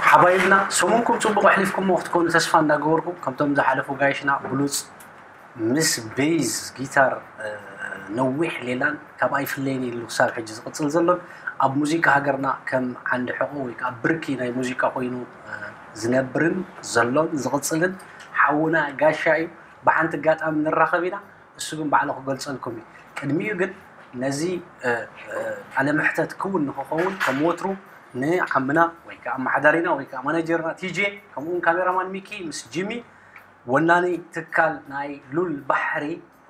ሓባይብና፣ ሰሙንኩም ጽቡቕ ኣሕሊፍኩሞ ክትኮኑ ተስፋ እንዳገበርኩ፣ ከምቶም ዝሓለፉ ጋይሽና ብሉጽ ምስ ቤዝ ጊታር ነዊሕ ሌላን ካብ ኣይፍለይን ኢሉ ክሳብ ሕጂ ዝቕጽል ዘሎን ኣብ ሙዚቃ ሃገርና ከም ዓንዲ ሕቖ ወይ ከዓ ብርኪ ናይ ሙዚቃ ኮይኑ ዝነብርን ዘሎን ዝቕጽልን ሓውና ጋሻ እዩ። ብሓንቲ ኣጋጣሚ ንራኸብ ኢና። እሱ ግን ባዕሉ ክገልጸልኩም እዩ። ቅድሚኡ ግን ነዚ ቃለ መሕተት ክውን ንክኸውን ከም ወትሩ ንዓምና ወይ ከዓ ኣመሓዳሪና ወይ ከዓ ማናጀርና ቲጄ ከምኡውን ካሜራማን ሚኪ ምስ ጂሚ ወናኒ ትካል ናይ ሉል ባሕሪ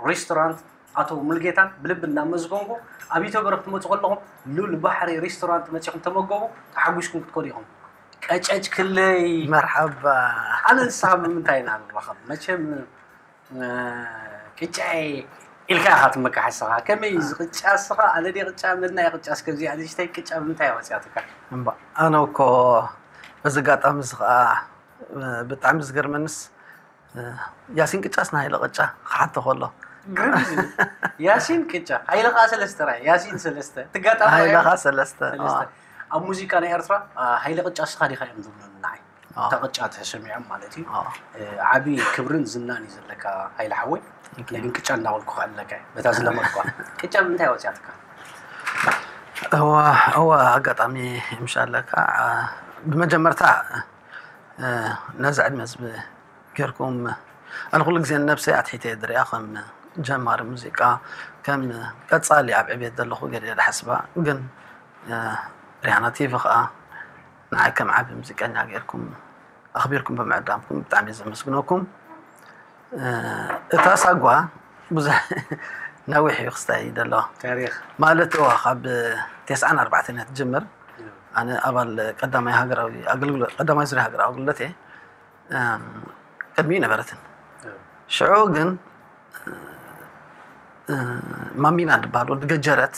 ሬስቶራንት ኣቶ ሙልጌታን ብልቢ እናመስገንኩ ኣብ ኢትዮጵያ ክትመፁ ከለኹም ሉል ባሕሪ ሬስቶራንት መፂኹም ተመገቡ ተሓጒስኩም ክትከዱ ኢኹም። ቀጨጭ ክለይ መርሓባ። ኣነ ንስኻ ብምንታይ ኢና ንራኸብ? መቸም ቅጫ ኢልካ ኢኻ ትመካሓስኻ ከመይ እዚ ቅጫ እስኻ ኣነ ደ ቅጫ መናይ ቅጫ እስከዚኣ ንሽተይ ቅጫ ብምንታይ ወፅያትካ? እምባ ኣነ እኮ በዚ ኣጋጣሚ እዚ ከዓ ብጣዕሚ ዝገርመንስ ያሲን ቅጫስ ንሃይለ ቅጫ ክሓቶ ከሎ ግርም እዩ። ያሲን ቅጫ ሃይለ ከዓ ሰለስተ ራይ ያሲን ሰለስተ ትጋጣሚ ሃይለ ከዓ ሰለስተ ሰለስተ። ኣብ ሙዚቃ ናይ ኤርትራ ሃይለ ቅጫ እስኻ ዲኻ እዮም ዝብሉኒ ንዓይ። እታ ቅጫ ተሰሚዖም ማለት እዩ። ዓቢ ክብርን ዝናን እዩ ዘለካ ሃይለ ሓወይ። ግን ቅጫ እንዳበልኩ ከኣለካ በታ ዝለመድኳ ቅጫ ብምንታይ ወፅያትካ? እዋ እዋ ኣጋጣሚ ምሻለካ ብመጀመርታ ነዚ ዕድመ ዝብ ጌርኩም ኣነ ኩሉ ግዜ ንነብሰይ ኣትሒተ እየ ዝሪኣ ከም ጀማሪ ሙዚቃ ከም ቀፃሊ ኣብ ዕቤት ዘለኹ ገለ እየ ዝሓስባ ግን ሪሃና ቲቪ ከዓ ንዓይ ከም ዓቢ ሙዚቀኛ ጌርኩም ኣኽቢርኩም ብምዕዳምኩም ብጣዕሚ እየ ዘመስግነኩም። እታ ሳጓ ብዙሕ ነዊሕ እዩ ክስታይ ደሎ ታሪኽ ማለት እዋ ካብ ተስዓን ኣርባዕተን እያ ትጅምር። ኣነ ኣባል ቀዳማይ ሃገራዊ ኣገልግሎት ቀዳማይ ዙርያ ሃገራዊ ኣገልግሎት እየ። ቅድሚኡ ነበረትን ሽዑ ግን ማሚና ዝበሃል ወዲ ገጀረት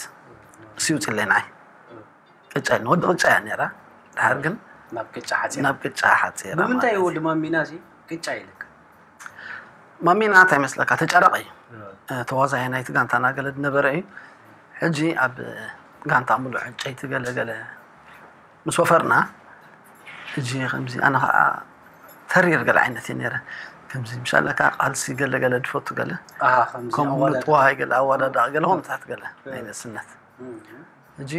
ስዩፅ ኢለይ ንዓይ ቅጫ ኢልና ወዲ ቅጫ እያ ነራ ድሓር ግን ናብ ቅጫ ሓፂራ ናብ ቅጫ ሓፂራ ብምንታይ ማለት እዩ። ወዲ ማሚና ሲ ቅጫ ኢልካ ማሚና እንታይ መስለካ ተጫራቂ እዩ ተዋዛየ ናይቲ ጋንታና ገለ ዝነበረ እዩ ሕጂ ኣብ ጋንታ ሙሉእ ዕንጨይቲ ገለ ገለ ምስ ወፈርና ሕጂ ከምዚ ኣነ ከዓ ተሪር ገለ ዓይነት እየ ነረ ከምዚ ምሻለካ ቃልሲ ገለ ገለ ዝፈቱ ገለ ኣሃ፣ ከምዚ ከምኡ ኣዋዳድባ። ንጥዋሃይ ገለ ኣዋዳዳ ገለ ከምታት ገለ ናይ ንእስነት እም። ሕጂ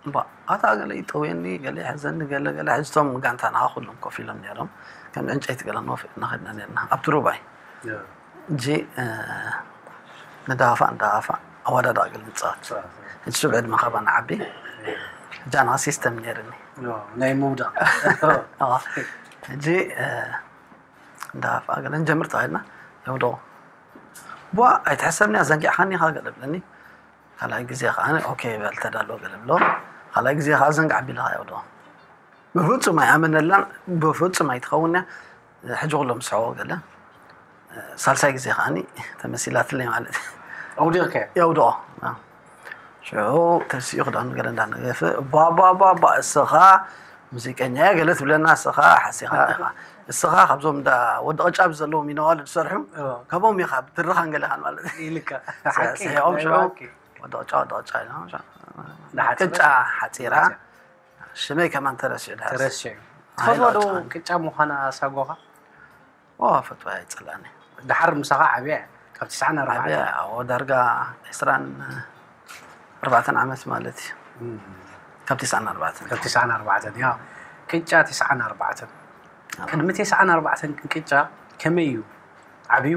እምባ ኣታ ገለ ይጠውየኒ ገለ ይሕዘኒ ገለ ገለ ሕዝቶም ጋንታና ኩሎም ኮፍ ኢሎም ነይሮም ከም ዕንጨይቲ ገለ ንወፍር እናኸድና ነርና ኣብቲ ሩባይ ያ። ሕጂ ንዳፋ ንዳፋ ኣዋዳዳ ገለ ንፃወት ሕጂ ስብ ዕድመ ካባ ንዓቢ ሕጂ ኣና ሲስተም ነይርኒ ያ፣ ናይ ምውዳቕ ኣዋ። ሕጂ ንዳፋ ገለ ንጀምር ተባሂልና የውደቑ ቧ ኣይትሕሰብኒ ኣዘንጊዕኻኒ ኢኻ ገለ ብለኒ ካልኣይ ግዜ ከዓ ኦኬ በል ተዳሎ ገለ ብሎ ካልኣይ ግዜ ከዓ ዘንግ ዓቢልካ ያውዶ ብፍፁም ኣይኣመነላን ብፍፁም ኣይትኸውን እያ ሕጂ ኩሎም ስሕዎ ገለ ሳልሳይ ግዜ ከዓ ተመሲላትለይ ማለት እዩ ኣውዲቕካዮ የውድኦ ሽዑ ተሲኡ ክዳኑ ገለ እንዳነገፈ ቧቧቧቧ እስኻ ሙዚቀኛ እየ ገለ ትብለና እስኻ ሓሲኻ ኢኻ እስኻ ካብዞም እንዳ ወዲ ቅጫ ብዘለዎም ኢነዋል ዝሰርሑ እ። ከምኦም ኢኻ ብትርኻን ገለኻን ማለት እዩ። ኢልካ ስሒቖም ሽዑ ወዲ ቅጫ ወዲ ቅጫ ኢሎም ሽዑ ቅጫ ሓፂራ ሽመይ ከማን ተረሲዑ ድሓር ተረሲዑ ትፈትዋ ዶ ቅጫ ምዃና ሳጎኻ ዋ ፈትዋ ኣይፀላኒ ድሓር ምሳኻ ዓብያ እያ ካብ ትስዓን ኣርባዕተ ዓብያ ኣዎ ዳርጋ ዕስራን ኣርባዕተን ዓመት ማለት እዩ ካብ ትስዓን ኣርባዕተን ካብ ትስዓን ኣርባዕተን ያ ቅጫ ትስዓን ኣርባዕተን ቅድሚ ትስዓን ኣርባዕተን ቅጫ ከመይ እዩ ዓብዩ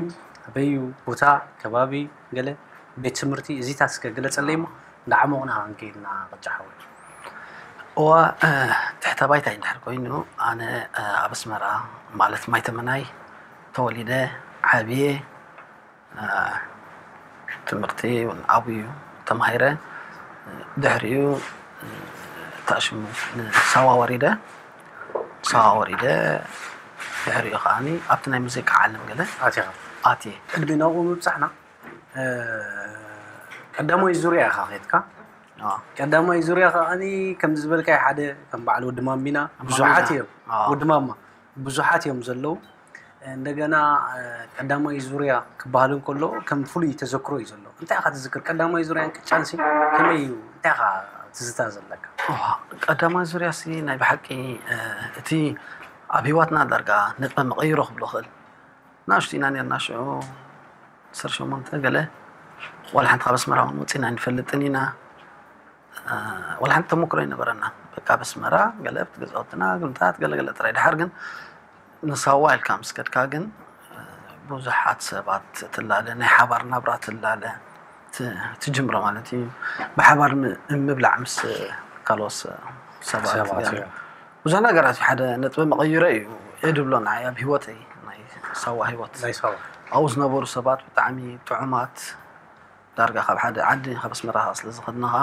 ኣበዩ ቦታ ከባቢ ገለ ቤት ትምህርቲ እዚታት እስከ ግለፀለይ እሞ እንዳዓሞቕና ክንከይድና ቅጫ ሓወይ እዋ ትሕተ ባይታይ እንድሕር ኮይኑ ኣነ ኣብ ኣስመራ ማለት ማይተመናይ ተወሊደ ዓብየ ትምህርቲ እውን ኣብኡ እዩ ተማሂረ ድሕሪኡ ታሽሙ ንሳዋ ወሪደ ሳዋ ወሪደ ድሕሪኡ ከዓ ኣብቲ ናይ ሙዚቃ ዓለም ገለ ኣትኻ ኣትየ ቅድሚ ናብኡ ምብፃሕና ቀዳማይ ዙርያ ኢኻ ኸድካ ቀዳማይ ዙርያ ከዓ ከም ዝበልካይ ሓደ ከም በዓል ወዲ ማሚና ብዙሓት እዮም ወዲ ማማ ብዙሓት እዮም ዘለዉ እንደገና ቀዳማይ ዙርያ ክበሃል እንከሎ ከም ፍሉይ ተዘክሮ እዩ ዘሎ እንታይ ኢኻ ትዝክር ቀዳማይ ዙርያን ቅጫንሲ ከመይ እዩ እንታይ ኢኻ ትዝታ ዘለካ ቀዳማይ ዙርያ ሲ ናይ ብሓቂ እቲ ኣብ ህይወትና ዳርጋ ነጥበ መቐይሮ ክብሎ ክእል። ንኣሽቱ ኢና ነርና ሽዑ ዓሰርተ ሸሞንተ ገለ ዋላ ሓንቲ ካብ ኣስመራ እውን ወፂና ኣይንፈልጥን ኢና። ዋላ ሓንቲ ተመክሮ ኣይነበረና። በቃ ኣብ ኣስመራ ገለ ኣብቲ ገዛውትና ግምታት ገለገለ ጥራይ። ድሓር ግን ንሳዋ ኢልካ ምስ ከድካ ግን ብዙሓት ሰባት ትላለ፣ ናይ ሓባር ናብራ ትላለ ትጅምሮ ማለት እዩ። ብሓባር ምብላዕ ምስ ካልኦት ሰባት ብዙሕ ነገራት ሓደ ነጥበ መቐይሮ እዩ። እየ ድብሎ ንዓይ ኣብ ህይወተይ ናይ ሳዋ ህይወት ኣብኡ ዝነበሩ ሰባት ብጣዕሚ ጥዑማት። ዳርጋ ካብ ሓደ ዓዲ ካብ ኣስመራ ስለ ዝኸድና ከዓ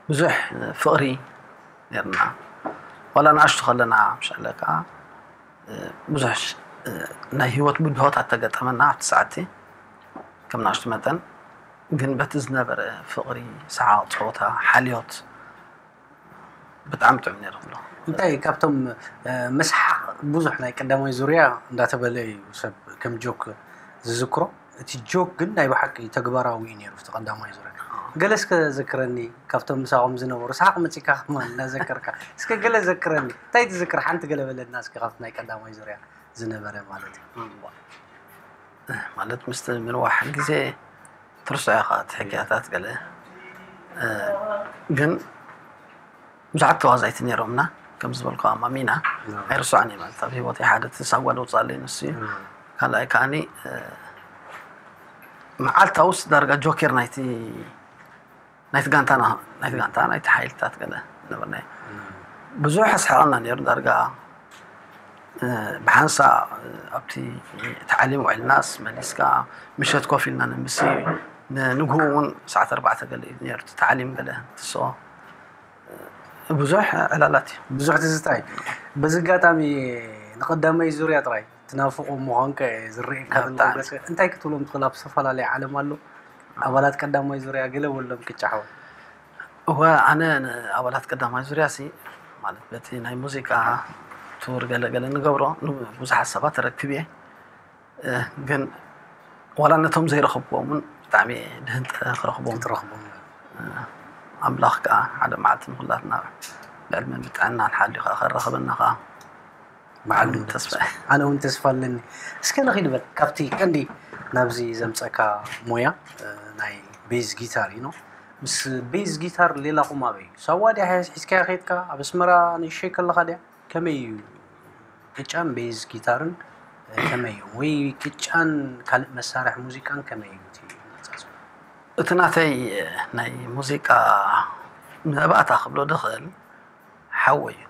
ብዙሕ ፍቕሪ ነርና። ዋላ ንኣሽቱ ከለና ምሻለ ከዓ ብዙሕ ናይ ህይወት ብድሆታት ተገጠመና ኣብቲ ሰዓቲ ከም ንኣሽቱ መጠን። ግን በቲ ዝነበረ ፍቕሪ፣ ሰሓቕ፣ ፀወታ፣ ሓልዮት ብጣዕሚ ጥዑም ነይሩ ክብሎ። እንታይ ካብቶም መስሓቕ ብዙሕ ናይ ቀዳማይ ዙርያ እንዳተበለ እዩ ሰብ ከም ጆክ ዝዝክሮ። እቲ ጆክ ግን ናይ ብሓቂ ተግባራዊ እዩ ነይሩ እቲ ቀዳማይ ዙርያ። ገለ እስከ ዘክረኒ ካብቶም ምሳኹም ዝነበሩ ሰሓቕ መፂካ ከማን እናዘከርካ እስከ ገለ ዘክረኒ። እንታይ ትዝክር ሓንቲ ገለ በለና እስከ ካብቲ ናይ ቀዳማይ ዙርያ ዝነበረ ማለት እዩ። ማለት ምስቲ ምንዋሕ ግዜ ትርስዖ ኢኻ እቲ ሕክያታት ገለ ግን ብዙሓት ተዋዛይቲ ነይሮምና ከም ዝበልኩ ኣማሚና ኣይርስዖን እየ ማለት ኣብ ህይወት ሓደ እቲ ሳጓ ደውፃለይ ንሱ እዩ። ካልኣይ ከዓኒ መዓልታውስ ዳርጋ ጆኬር ናይቲ ናይቲ ጋንታና ናይቲ ጋንታ ናይቲ ሓይልታት ገለ ነበርና ብዙሕ ኣስሓቐና ነይሩ ዳርጋ ብሓንሳ ኣብቲ ታዕሊም ውዒልናስ መሊስካ ምሸት ኮፍ ኢልና ንምሲ ንንግሁ እውን ሰዓት ኣርባዕተ ገለ እዩ ነይሩ እቲ ታዕሊም ገለ ትስኦ ብዙሕ ዕላላት እዩ ብዙሕ ትዝታ እዩ። በዚ ኣጋጣሚ ንቀዳማይ ዙርያ ጥራይ ትናፍቆ ምዃንካ እየ ዝርእየካ ዘለኹ። እንታይ ክትብሎም ትኽእል ኣብ ዝተፈላለየ ዓለም ኣሎ ኣባላት ቀዳማይ ዙርያ ገለ በሎም ቅጫ ሓወይ። እወ ኣነ ንኣባላት ቀዳማይ ዙርያ ሲ ማለት በቲ ናይ ሙዚቃ ቱር ገለ ገለ ንገብሮ ብዙሓት ሰባት ተረክብ እየ ግን ዋላ ነቶም ዘይረኸብክዎም እውን ብጣዕሚ ድህንጠ ክረኽቦም ክትረኽቦም ኣምላኽ ከዓ ሓደ መዓልቲ ንኩላትና ብዕድመን ብጥዕናን ሓልዩ ከዓ ከረኸበና ከዓ መዓልቲ ተስፋ ኣነ እውን ተስፋ ኣለኒ። እስከ ንኺድ በል ካብቲ ቀንዲ ናብዚ ዘምፀካ ሞያ ናይ ቤዝ ጊታር እዩ ነው ምስ ቤዝ ጊታር ሌላ ቁም ኣበይ ሳዋ ድያ ሒዝካያ ከይድካ ኣብ ኣስመራ ንእሸይ ከለኻ ድያ ከመይ እዩ ቅጫን ቤዝ ጊታርን ከመይ እዮም ወይ ቅጫን ካልእ መሳርሒ ሙዚቃን ከመይ እዩ እቲ ምርጫ? እቲ ናተይ ናይ ሙዚቃ መባእታ ክብሎ ድኽእል ሓወይ እዩ።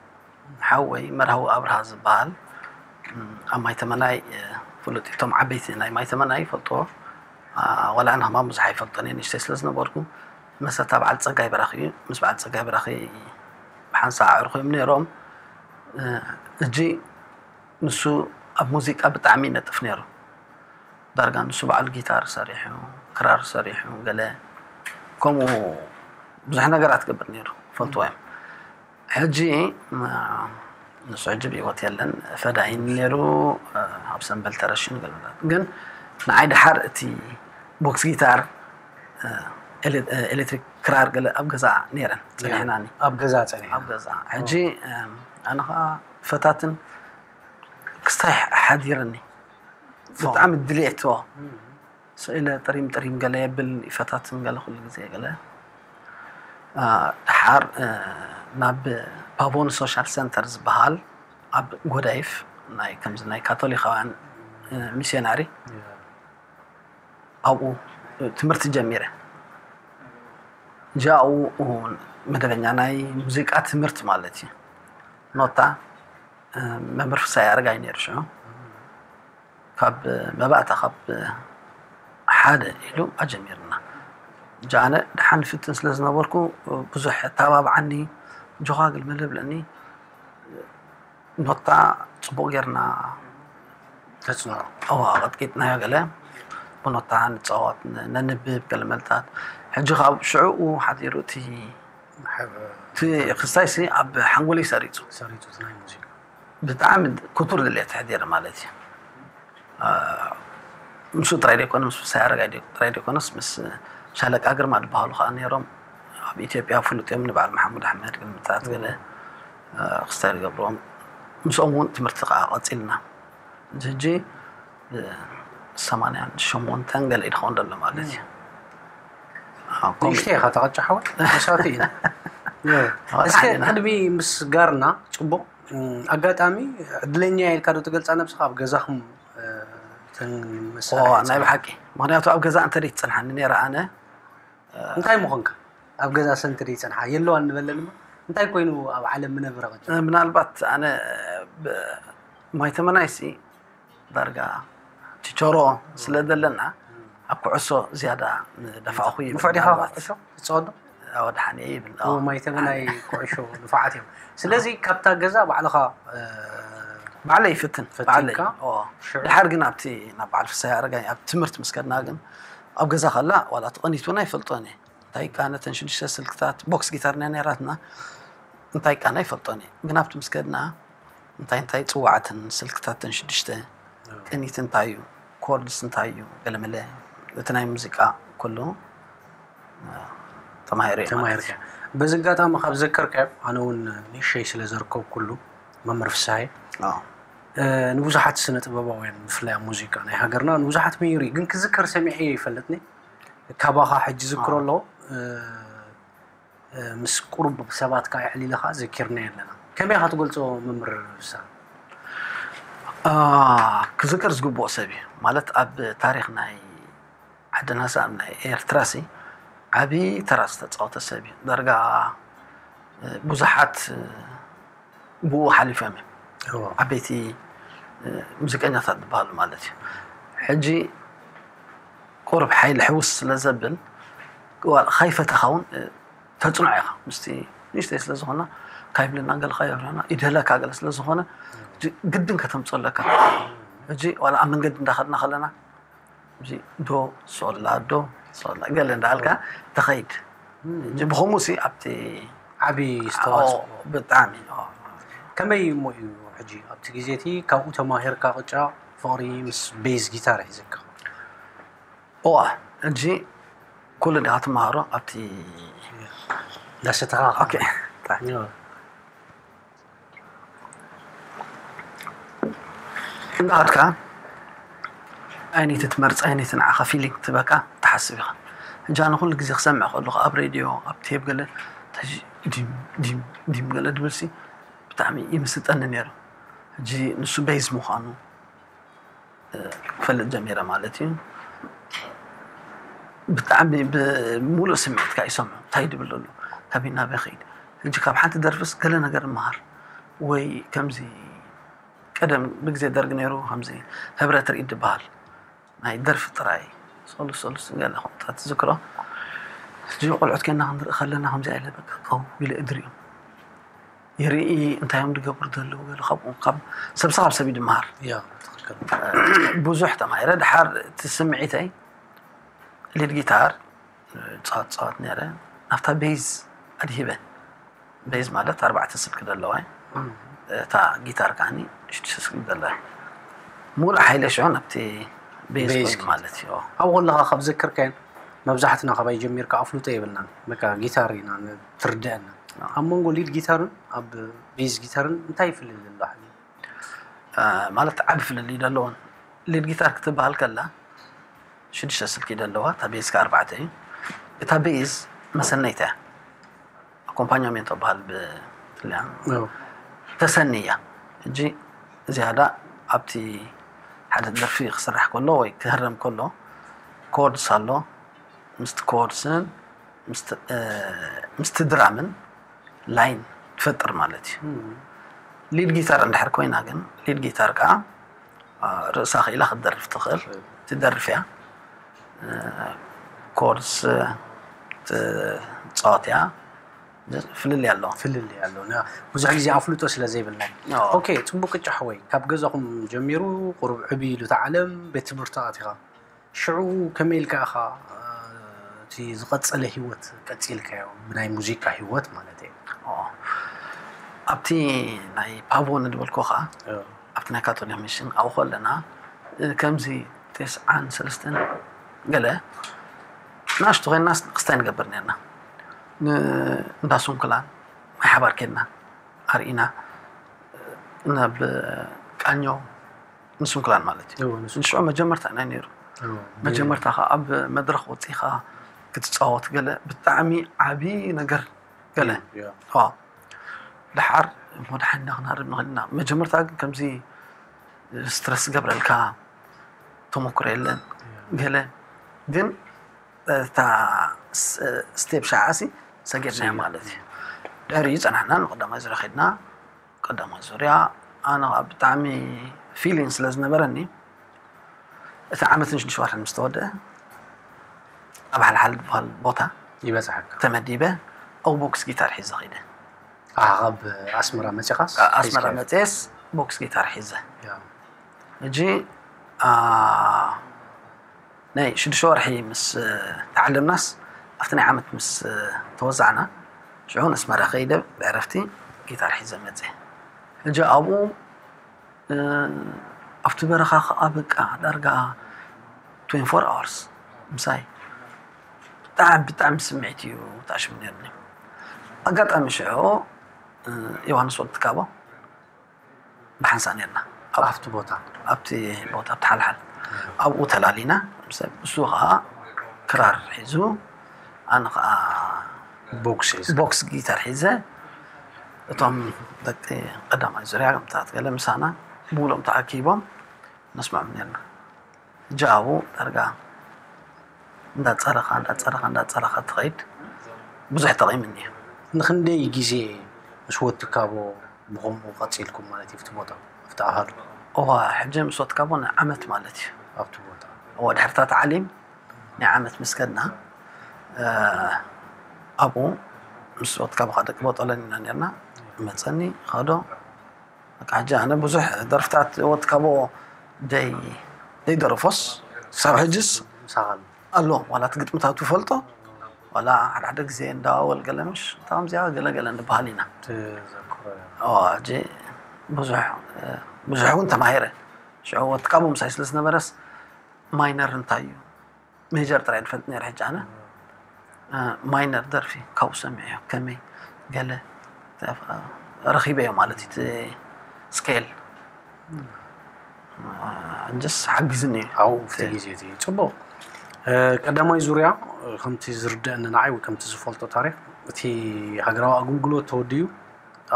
ሓወይ መርሃዊ ኣብርሃ ዝበሃል ኣብ ማይተመናይ ፍሉጥ እዩ። እቶም ዓበይቲ ናይ ማይተመናይ ይፈልጥዎ። ዋላ ኣነ ከማን ብዙሕ ኣይፈልጦን እየ ንእሽተይ ስለ ዝነበርኩ። መሰታ በዓል ፀጋይ በራኺ እዩ። ምስ በዓል ፀጋይ በራኺ ብሓንሳእ ኣዕሩኽ እዮም ነይሮም። ሕጂ ንሱ ኣብ ሙዚቃ ብጣዕሚ ይነጥፍ ነይሩ። ዳርጋ ንሱ በዓል ጊታር ሰሪሑ፣ ክራር ሰሪሑ፣ ገለ ከምኡ ብዙሕ ነገራት ክገብር ነይሩ ፈልጥዎ እዮም። ሕጂ ንሱ ሕጂ ብህይወት የለን። ፈዳይን ነይሩ ኣብ ሰንበል ተረሽኑ ገለመላት ግን ንዓይ ድሓር እቲ ቦክስ ጊታር ኤሌክትሪክ ክራር ገለ ኣብ ገዛ ነይረን ጸኒሕናኒ ኣብ ገዛ ጸኒሕ ኣብ ገዛ ሕጂ ኣነ ከዓ ፈታትን ክስታይ ሓዲርኒ ብጣዕሚ ድልየትዎ ስኢለ ጥሪም ጥሪም ገለ የብል ይፈታትን ገለ ኩሉ ግዜ ገለ ድሓር ናብ ፓቮን ሶሻል ሰንተር ዝበሃል ኣብ ጎዳይፍ ናይ ከምዚ ናይ ካቶሊካውያን ሚስዮናሪ ኣብኡ ትምህርቲ ጀሚረ። ጃኡ መደበኛ ናይ ሙዚቃ ትምህርቲ ማለት እዩ። ኖታ መምህር ፍሳይ ኣረጋይ ነይሩ ሽዑ ካብ መባእታ ካብ ሓደ ኢሉ ኣጀሚርና። ጃነ ደሓን ፍትን ስለ ዝነበርኩ ብዙሕ ኣተባብዓኒ ጆኻ ግልምል ብለኒ ኖታ ፅቡቕ ጌርና ተፅንዖ። እዋ ቀጥቂጥናዮ ገለ ብኖታ ንፃወት ነንብብ ገለ መልታት ሕጂ ካብ ሽዕኡ ሓዲሩ እቲ እቲ ክስታይ ሲ ኣብ ሓንጎለይ ሰሪፁ ሰሪቱ ናይ ሙዚቃ ብጣዕሚ ክቱር ድሌት ሕዲረ ማለት እዩ። ምስኡ ጥራይ ደይኮነ ምስ ፍሳይ ኣረጋይ ጥራይ ደይኮነስ ምስ ሻለቃ ግርማ ዝበሃሉ ከዓ ነይሮም። ኣብ ኢትዮጵያ ፍሉጥ እዮም፣ ንበዓል መሓሙድ ኣሕመድ፣ ግምታት፣ ገለ ክስታይ ገብሮም። ምስኦም እውን ትምህርቲ ከዓ ቀፂልና። እዚ ሕጂ ሰማንያን ሸሞንተን ገለ ይኸውን ዘሎ ማለት እዩ። ንእሽተይ ኢኻ ተቐጫ ሓወይ፣ መሳቲ ኢና። እስከ ቅድሚ ምስጋርና ፅቡቕ ኣጋጣሚ ዕድለኛ ኢልካ ዶ ትገልፃ ነብስኻ ኣብ ገዛኹም? ናይ ብሓቂ፣ ምክንያቱ ኣብ ገዛ እንተ ደይትፅንሓኒ ነይረ ኣነ። እንታይ ምኾንካ? ኣብ ገዛ ሰንቲ ደይፅንሓ የለዋን ንበለንማ፣ እንታይ ኮይኑ ኣብ ዓለም ምነብረ ቀ ምናልባት ኣነ ማይተመናይሲ ዳርጋ ችቸሮ ስለ ዘለና ኣብ ኩዕሶ ዝያዳ ንደፋእኹ ይብል። ንፉዕ ዲኻ ኩዕሾ ትፃወት ዶ? ወድሓን ይብል። ማይተመናይ ኩዕሾ ንፉዓት እዮም። ስለዚ ካብታ ገዛ ባዕልኻ ባዕለይ ይፍትን። ባዕለይ። ድሓር ግን ኣብቲ ናብ በዓል ፍሳይ ኣረጋይ ኣብ ትምህርቲ ምስ ከድና ግን ኣብ ገዛ ከላ ዋላ ተቐኒት እውን ኣይፈልጦን እየ። እንታይ ቃነ ተን ሽዱሽተ ስልክታት ቦክስ ጊታር ናይ ነራትና እንታይ ቃነ ኣይፈልጦን እየ። ግን ኣብቲ ምስ ከድና እንታይ እንታይ ፅዋዕትን ስልክታት ተን ሽዱሽተ ቅኒት እንታይ እዩ፣ ኮርድስ እንታይ እዩ፣ ገለመለ እቲ ናይ ሙዚቃ ኩሉ ተማሂረ። በዚ ኣጋጣሚ ካብ ዘከርካዮ ኣነ እውን ንእሸይ ስለ ዘርከብኩሉ መምህር ፍስሃይ ንብዙሓት ስነ ጥበባውያን ብፍላይ ኣብ ሙዚቃ ናይ ሃገርና ንብዙሓት መይሩ እዩ። ግን ክዝከር ሰሚዐ ይፈልጥኒ ካባኻ ሕጂ ዝክሮ ኣሎ። ምስ ቁሩብ ሰባት ከዓ የዕሊልኻ ዘኪርናዮ ኣለና። ከመይ ኢኻ ትገልፆ መምህር ፍስሃ? ክዝከር ዝግብኦ ሰብ እዩ ማለት ኣብ ታሪክ ናይ ዓድና ሰኣን ናይ ኤርትራ ሲ ዓብዪ ተራ ዝተፃወተ ሰብ እዩ። ዳርጋ ብዙሓት ብኡ ሓሊፎም እዮም። ዓበይቲ ሙዚቀኛታት ዝበሃሉ ማለት እዩ። ሕጂ ቁሩብ ሓይሊ ሕውስ ስለ ዘብል ከይፈተኻ እውን ተፅንዖ ኢኻ። ምስቲ ንእሽተይ ስለ ዝኾና ካይብልና ገለ ካየብለና ይደለካ ገለ ስለ ዝኾነ ግድን ከተምፅኦ ኣለካ። ሕጂ ዋላ ኣብ መንገዲ እንዳኸድና ከለና ዶ ሶላ ዶ ሶላ ገለ እንዳልካ ተኸይድ። ብኸምኡ ሲ ኣብቲ ዓብዪ ዝተዋፅኦ ብጣዕሚ። ከመይ እሞ እዩ ሕጂ ኣብቲ ግዜ እቲ ካብኡ ተማሂርካ ቅጫ ፍቕሪ ምስ ቤዝ ጊታር ሒዘካ? እዋ ሕጂ ኩሉ ዲኻ ትመሃሮ ኣብቲ እንዳሰተኻ እንዳኸድካ ኣይነይቲ ትመርፅ ኣይነይቲ ንዓኻ ፊሊንግ ትበካ ትሓስብ ኢኻ። ሕጂ ኣነ ኩሉ ግዜ ክሰምዕ ከለኹ ኣብ ሬድዮ ኣብ ቴፕ ገለ ዲም ዲም ዲም ገለ ድብል ሲ ብጣዕሚ ይምስጠኒ ነይሩ። ሕጂ ንሱ ቤዝ ምዃኑ ክፈልጥ ጀሚረ ማለት እዩ። ብጣዕሚ ብምሉእ ስምዒትካ ይሰምዖ እንታይ ድብል ዘሎ ካበይ ናበይ ኸይድ። ሕጂ ካብ ሓንቲ ደርፍስ ገለ ነገር እመሃር ወይ ከምዚ ቀደም ብግዜ ደርግ ነይሩ ከምዚ ህብረ ትርኢት ዝበሃል ናይ ደርፊ ጥራይ ሰሉስ ሰሉስ ገለ ከምታት ትዝክሮ። ሕጂ ቆልዑት ኬና ክንርኢ ከለና ከምዚ ኢለ በቃ ቀው ኢለ እድሪኦም ይርኢ እንታይ እዮም ዝገብሩ ዘለዉ ገለ ካብኡ ካብ ሰብሲ ካብ ሰብ ይድምሃር። ብዙሕ ተማሂረ ድሓር እቲ ስምዒተይ ሊድ ጊታር ፃወት ፃወት ነረ ናብታ ቤዝ ኣድሂበ። ቤዝ ማለት ኣርባዕተ ስልኪ ዘለዋ እታ ጊታር ከዓኒ ሽዱሽተ ስልኪ ዘለዋ ሙሉእ ሓይለ ሽዑ ናብቲ ቤዝ ኮይኑ ማለት እዩ። ኣብኡ ከለኻ ካብ ዘክርከን መብዛሕትና ካባይ ጀሚርካ ኣፍልጦ የብልናን። በቃ ጊታር ኢና ትርድአና። ኣብ መንጎ ሊድ ጊታርን ኣብ ቤዝ ጊታርን እንታይ ይፍልል ኣሎ? ማለት ዓቢ ፍልልይ ዘለዎን ሊድ ጊታር ክትበሃል ከላ ሽዱሽተ ስልኪ ዘለዋ እታ ቤዝ ከ ኣርባዕተ እዩ። እታ ቤዝ መሰነይታ እያ። ኣኮምፓኛሜንቶ በሃል ብትልያ ተሰኒ እያ። ሕጂ ዝያዳ ኣብቲ ሓደ ደርፊ ክስራሕ ከሎ ወይ ክህረም ከሎ ኮርድስ ኣሎ ምስቲ ኮርድስን ምስቲ ድራምን ላይን ትፈጥር ማለት እዩ። ሊድ ጊታር እንድሕር ኮይና ግን ሊድ ጊታር ከዓ ርእሳ ክኢላ ክትደርፍ ትኽእል ትደርፍ እያ። ኮርስ ትፃወት እያ። ፍልል ያለው ፍልል ያለው ብዙሕ ግዜ ኣፍልጦ ስለ ዘይብልና። ኦኬ፣ ፅቡቅ ቅጫ ሓወይ፣ ካብ ገዛኹም ጀሚሩ ቁሩብ ዕብ ኢሉ እቲ ዓለም ቤት ትምህርቲ ኣቲኻ ሽዑ ከመይ ኢልካ ኢኻ እቲ ዝቐጸለ ህይወት ቀጺልካዮ? ብናይ ሙዚቃ ህይወት ማለት እየ። ኣብቲ ናይ ፓቮ ንድበልኩ ከዓ ኣብቲ ናይ ካቶሊክ ሚሽን ኣብኡ ከለና ከምዚ ተስዓን ሰለስተን ገለ ናሽቱ ኮይንና ክስታይ ንገብር ነርና። ን- እንዳ ሱንኩላን ማይ ሓባር ኬድና ኣርኢና ናብ ቃኘው ንሱንኩላን ማለት እዩ። እዎ፣ ንሱ- ንሽዑ መጀመርታ ኢና ነይሩ። እዎ። መጀመርታ ከዓ ኣብ መድረኽ ወፂኻ ክትፃወት ገለ ብጣዕሚ ዓብዪ ነገር ገለ ያ። ዋው። ደሓር እሞ ደሓን ኢና ክንሃርም ንኽእል ኢና። መጀመርታ ግን ከምዚ ስትረስ ዝገብረልካ ተመክሮ የለን ገለ ግን እታ ስቴፕ ሸዓሲ ሰጊርናዮ ማለት እዩ። ድሕሪኡ ፀናሕና ንቀዳማይ ዙርያ ከድና። ቀዳማይ ዙርያ ኣነ ከዓ ብጣዕሚ ፊሊንግ ስለ ዝነበረኒ እቲ ዓመትን ሽዱሽተ ወርሕን ምስ ተወደአ ኣብ ሓልሓል ዝበሃል ቦታ ይበፅሓካ። ተመዲበ ኣብ ቦክስ ጊታር ሒዘ ከይደ። ኣኻ ካብ ኣስመራ መፂኻስ ካብ ኣስመራ መፅየስ ቦክስ ጊታር ሒዘ ያ። ሕጂ ኣ፣ ናይ ሽዱሽተ ወርሒ ምስ ተዓለምናስ ኣብቲ ናይ ዓመት ምስ ተወዛዕና ሽዑ ንኣስመራ ከይደ ብዕረፍቲ ጊታር ሒዘ መፀ። ሕጂ ኣብኡ እ፣ ኣብቲ በረኻ ከዓ በቃ ዳርጋ ትዌንቲ ፎር ኣወርስ ምሳይ ብጣዕሚ ብጣዕሚ ስምዒት እዩ ተኣሽሙ ነርኒ። ኣጋጣሚ ሽዑ እ፣ ዮሃንስ ወልትካቦ ብሓንሳእ ነርና ኣብቲ ቦታ ኣብቲ ቦታ ኣብቲ ሓልሓል ኣብኡ ተላሊና። እሱ ከዓ ክራር ሒዙ ኣነ ከዓ ቦክስ ሒዙ ቦክስ ጊታር ሒዘ እቶም ደቂ ቀዳማይ ዙርያ ከምታት ገለ ምሳና ብውሎም ተኣኪቦም ነስምዖም ነርና። ሕጂ ኣብኡ ዳርጋ እንዳፀረኻ እንዳፀረኻ እንዳፀረኻ ትኸይድ ብዙሕ ጠቒምኒ እዩ። ንክንደይ ግዜ ምስ ወትካቦ ብከምኡ ቀፂልኩም ማለት እዩ ኣብቲ ቦታ ኣብቲ ኣሃዱ እዋ ሕጂ ምስ ወትካቦ ንዓመት ማለት እዩ። ኣብቲ ቦታ እዋ ድሕርታ ተዓሊም ናይ ዓመት ምስ ከድና እ፣ ኣብኡ ምስ ወትካቦ ከዓ ደቂ ቦጦለን ኢና ነርና። መፀኒ ኸዶ በቃ ሕጂ ኣነ ብዙሕ ደርፍታት ወትካቦ ደይ ደይደረፎስ ክሳብ ሕጅስ ምሳኻሉ ኣሎ ዋላ እቲ ግጥምታቱ ፈልጦ ዋላ ሓደ ሓደ ግዜ እንዳወል ገለ ምሽ እታ ከምዚኣ ገለ ገለ ንበሃል ኢና። ትዘክሮ ኦ፣ ሕጂ ብዙሕ ብዙሕ እውን ተማሂረ። ሽዑ ወትካቦ ምሳይ ስለ ዝነበረስ ማይነር እንታይ እዩ ሜጀር ጥራይ ዝፈልጥ ነይረ። ሕጂ ኣነ እ፣ ማይነር ደርፊ ካብኡ ሰሚዐዮ ከመይ ገለ ረኺበዮ ማለት እዩ እቲ ስኬል እ፣ ሕጅስ ሓጊዝኒ እዩ። ኣብኡ ኣብቲ ግዜ እቲ ፅቡቕ እ፣ ቀዳማይ ዙርያ እ፣ ከምቲ ዝርደአኒ ንዓይ ወይ ከምቲ ዝፈልጦ ታሪክ እቲ ሃገራዊ ኣገልግሎት ተወዲኡ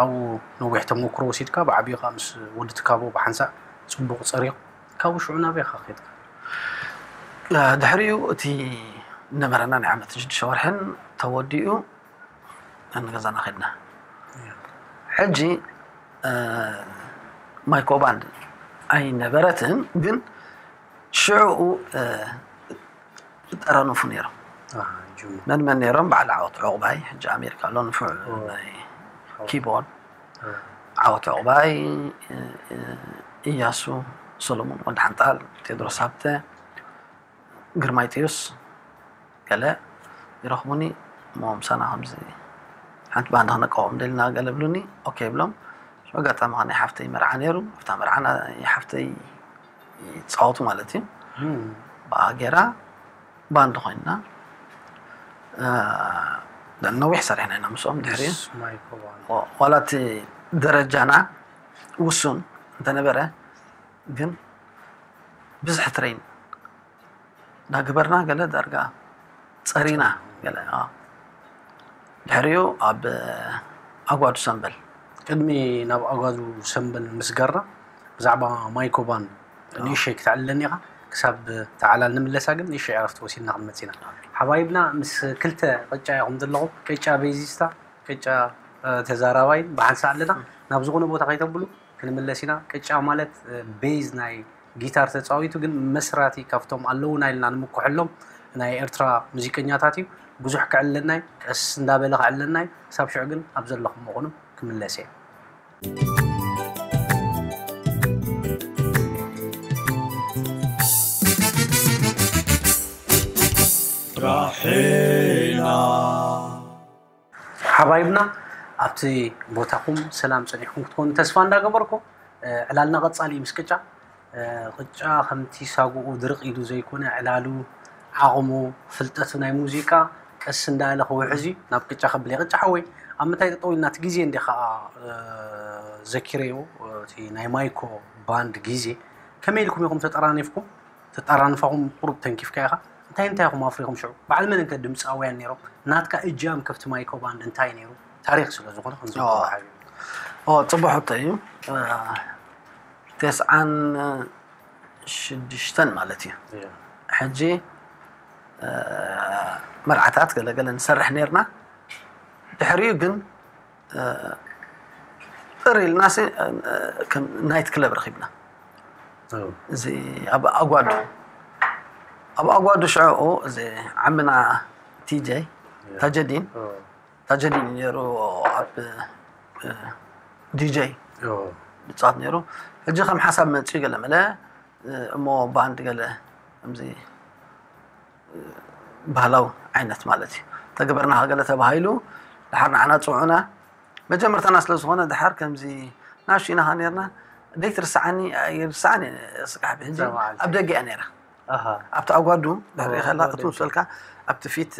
ኣብኡ ነዊሕ ተመክሮ ወሲድካ ብዓብዩ ከዓ ምስ ወዲ ትካቦ ብሓንሳእ ፅቡቕ ፀሪቑ ካብኡ ሽዑ ናበይ ኢኻ ከድካ? ድሕሪኡ እቲ ነበረና ናይ ዓመትን ሽዱሽተ ወርሕን ተወዲኡ ንገዛና ከድና። ሕጂ እ፣ ማይኮ ባንድ ኣይነበረትን ግን ሽዑ እ፣ ይጠራነፉ ነይሮም። ኣሃ፣ ጁም መን መን ነይሮም? በዓል ዓወት ዕቑባይ ሕጂ ኣሜሪካ ኣሎ ንፉዕ ናይ ኪቦርድ ዓወት ዕቑባይ እ፣ እ፣ እያሱ ሰሎሞን ወዲ ሓንጣል ቴድሮስ ሃብተ ግርማይ ጥዩስ ገለ ይረኽቡኒ እሞ ምሳና ከምዚ ሓንቲ ባንድ ክነቃወም ደልና ገለ ብሉኒ። ኦኬ ብሎም ኣጋጣሚ ከ ናይ ሓፍተይ መርዓ ነይሩ ኣብታ መርዓ ናይ ሓፍተይ ይፃወቱ ማለት እዩ። ብኣ ገይራ ባንድ ኮይንና እ፣ ነዊሕ ሰሪሕና ኢና ምስኦም ድሕሪ ማይኮ ባንድ ዋላ እቲ ደረጃና ውሱን እንተነበረ ግን ብዙሕ ትሬን እንዳገበርና ገለ ዳርጋ ፀሪና ገለ ኣ፣ ድሕሪኡ ኣብ ኣጓዱ ሰንበል ቅድሚ ናብ ኣጓዱ ሰንበል ምስጋርና ብዛዕባ ማይኮ ባንድ ንእሽተይ ክትዕልለኒ ኢኻ ክሳብ ተዓላል ንምለሳ ግን ንእሽተይ ዕረፍቲ ወሲድና ክንመፅእ ኢና ሓባይብና ምስ ክልተ ቅጫ ኢኹም ዘለኹም ቅጫ ቤዚስታ ቅጫ እ፣ ተዛራባይን ብሓንሳእ ኣለና ናብ ዝኾነ ቦታ ከይተብሉ ክንምለስ ኢና ቅጫ ማለት እ፣ ቤዝ ናይ ጊታር ተፃዊቱ ግን መስራቲ ካብቶም ኣለውና ኢልና ንምኩሐሎም ናይ ኤርትራ ሙዚቀኛታት እዩ ብዙሕ ክዕልለና እዩ ቀስ እንዳበለ ክዕልለና እዩ ክሳብ ሽዑ ግን ኣብ ዘለኹም ምኹኑ ክምለስ እየ ራሒና ሓባይብና ኣብቲ ቦታኹም ሰላም ፀኒሕኩም ክትኮኑ ተስፋ እንዳገበርኩ እ፣ ዕላልና ቀፃሊ እዩ ምስ ቅጫ እ፣ ቅጫ ከምቲ ሳጉኡ ድርቕ ኢሉ ዘይኮነ ዕላሉ ዓቕሙ ፍልጠቱ ናይ ሙዚቃ ቀስ እንዳለ ክውሕዝ እዩ ናብ ቅጫ ከብል እየ። ቅጫ ሓወይ ኣብ ምንታይ ጠጠው ኢልና እቲ ግዜ እንደ ከዓ ዘኪረዮ እቲ ናይ ማይኮ ባንድ ግዜ ከመይ ኢልኩም ኢኹም ተጠራኒፍኩም? ተጠራንፋኹም ቁሩብ ተንኪፍካ ኢኻ። እንታይ እንታይ ኢኹም ኣፍሪኹም ሽዑ? በዓል መን እንከ ድምፃውያን ነይሮም? ናትካ እጃም ከብቲ ማይኮ ባንድ እንታይ ነይሩ? ታሪኽ ስለ ዝኾነ ከምዚ ተወሃቢ ኦ ጽቡሕ ሕቶ እዩ። ተስዓን ሽዱሽተን ማለት እዩ። ሕጂ መርዓታት ገለገለ ንሰርሕ ነርና። ድሕሪኡ ግን ጥር ኢልና ናይት ክለብ ረኺብና። እዚ ኣብ ኣጓዱ ኣብ ኣጓዱ ሽዕኡ እዚ ዓምና ቲጀይ ታጀዲን ታጀዲን ነይሩ ኣብ ዲጀይ ይፃወት ነይሩ። ሕጂ ከም ሓሳብ መፅኡ ገለ መለ እሞ ባንድ ገለ ከምዚ ባህላዊ ዓይነት ማለት እዩ ተግበርና ገለ ተባሂሉ ድሓር ንዓና ፅውዑና መጀመርታና ስለ ዝኾነ ድሓር ከምዚ ናሹ ኢና ኸዓ ነርና ደይትርስዓኒ ይርስዓኒ ስጋሕ ብሕጂ ኣብ ደገ እያ ነይራ ኣብቲ ኣጓዱ ድሕሪ ከላ ክትምሰልካ ኣብቲ ፊት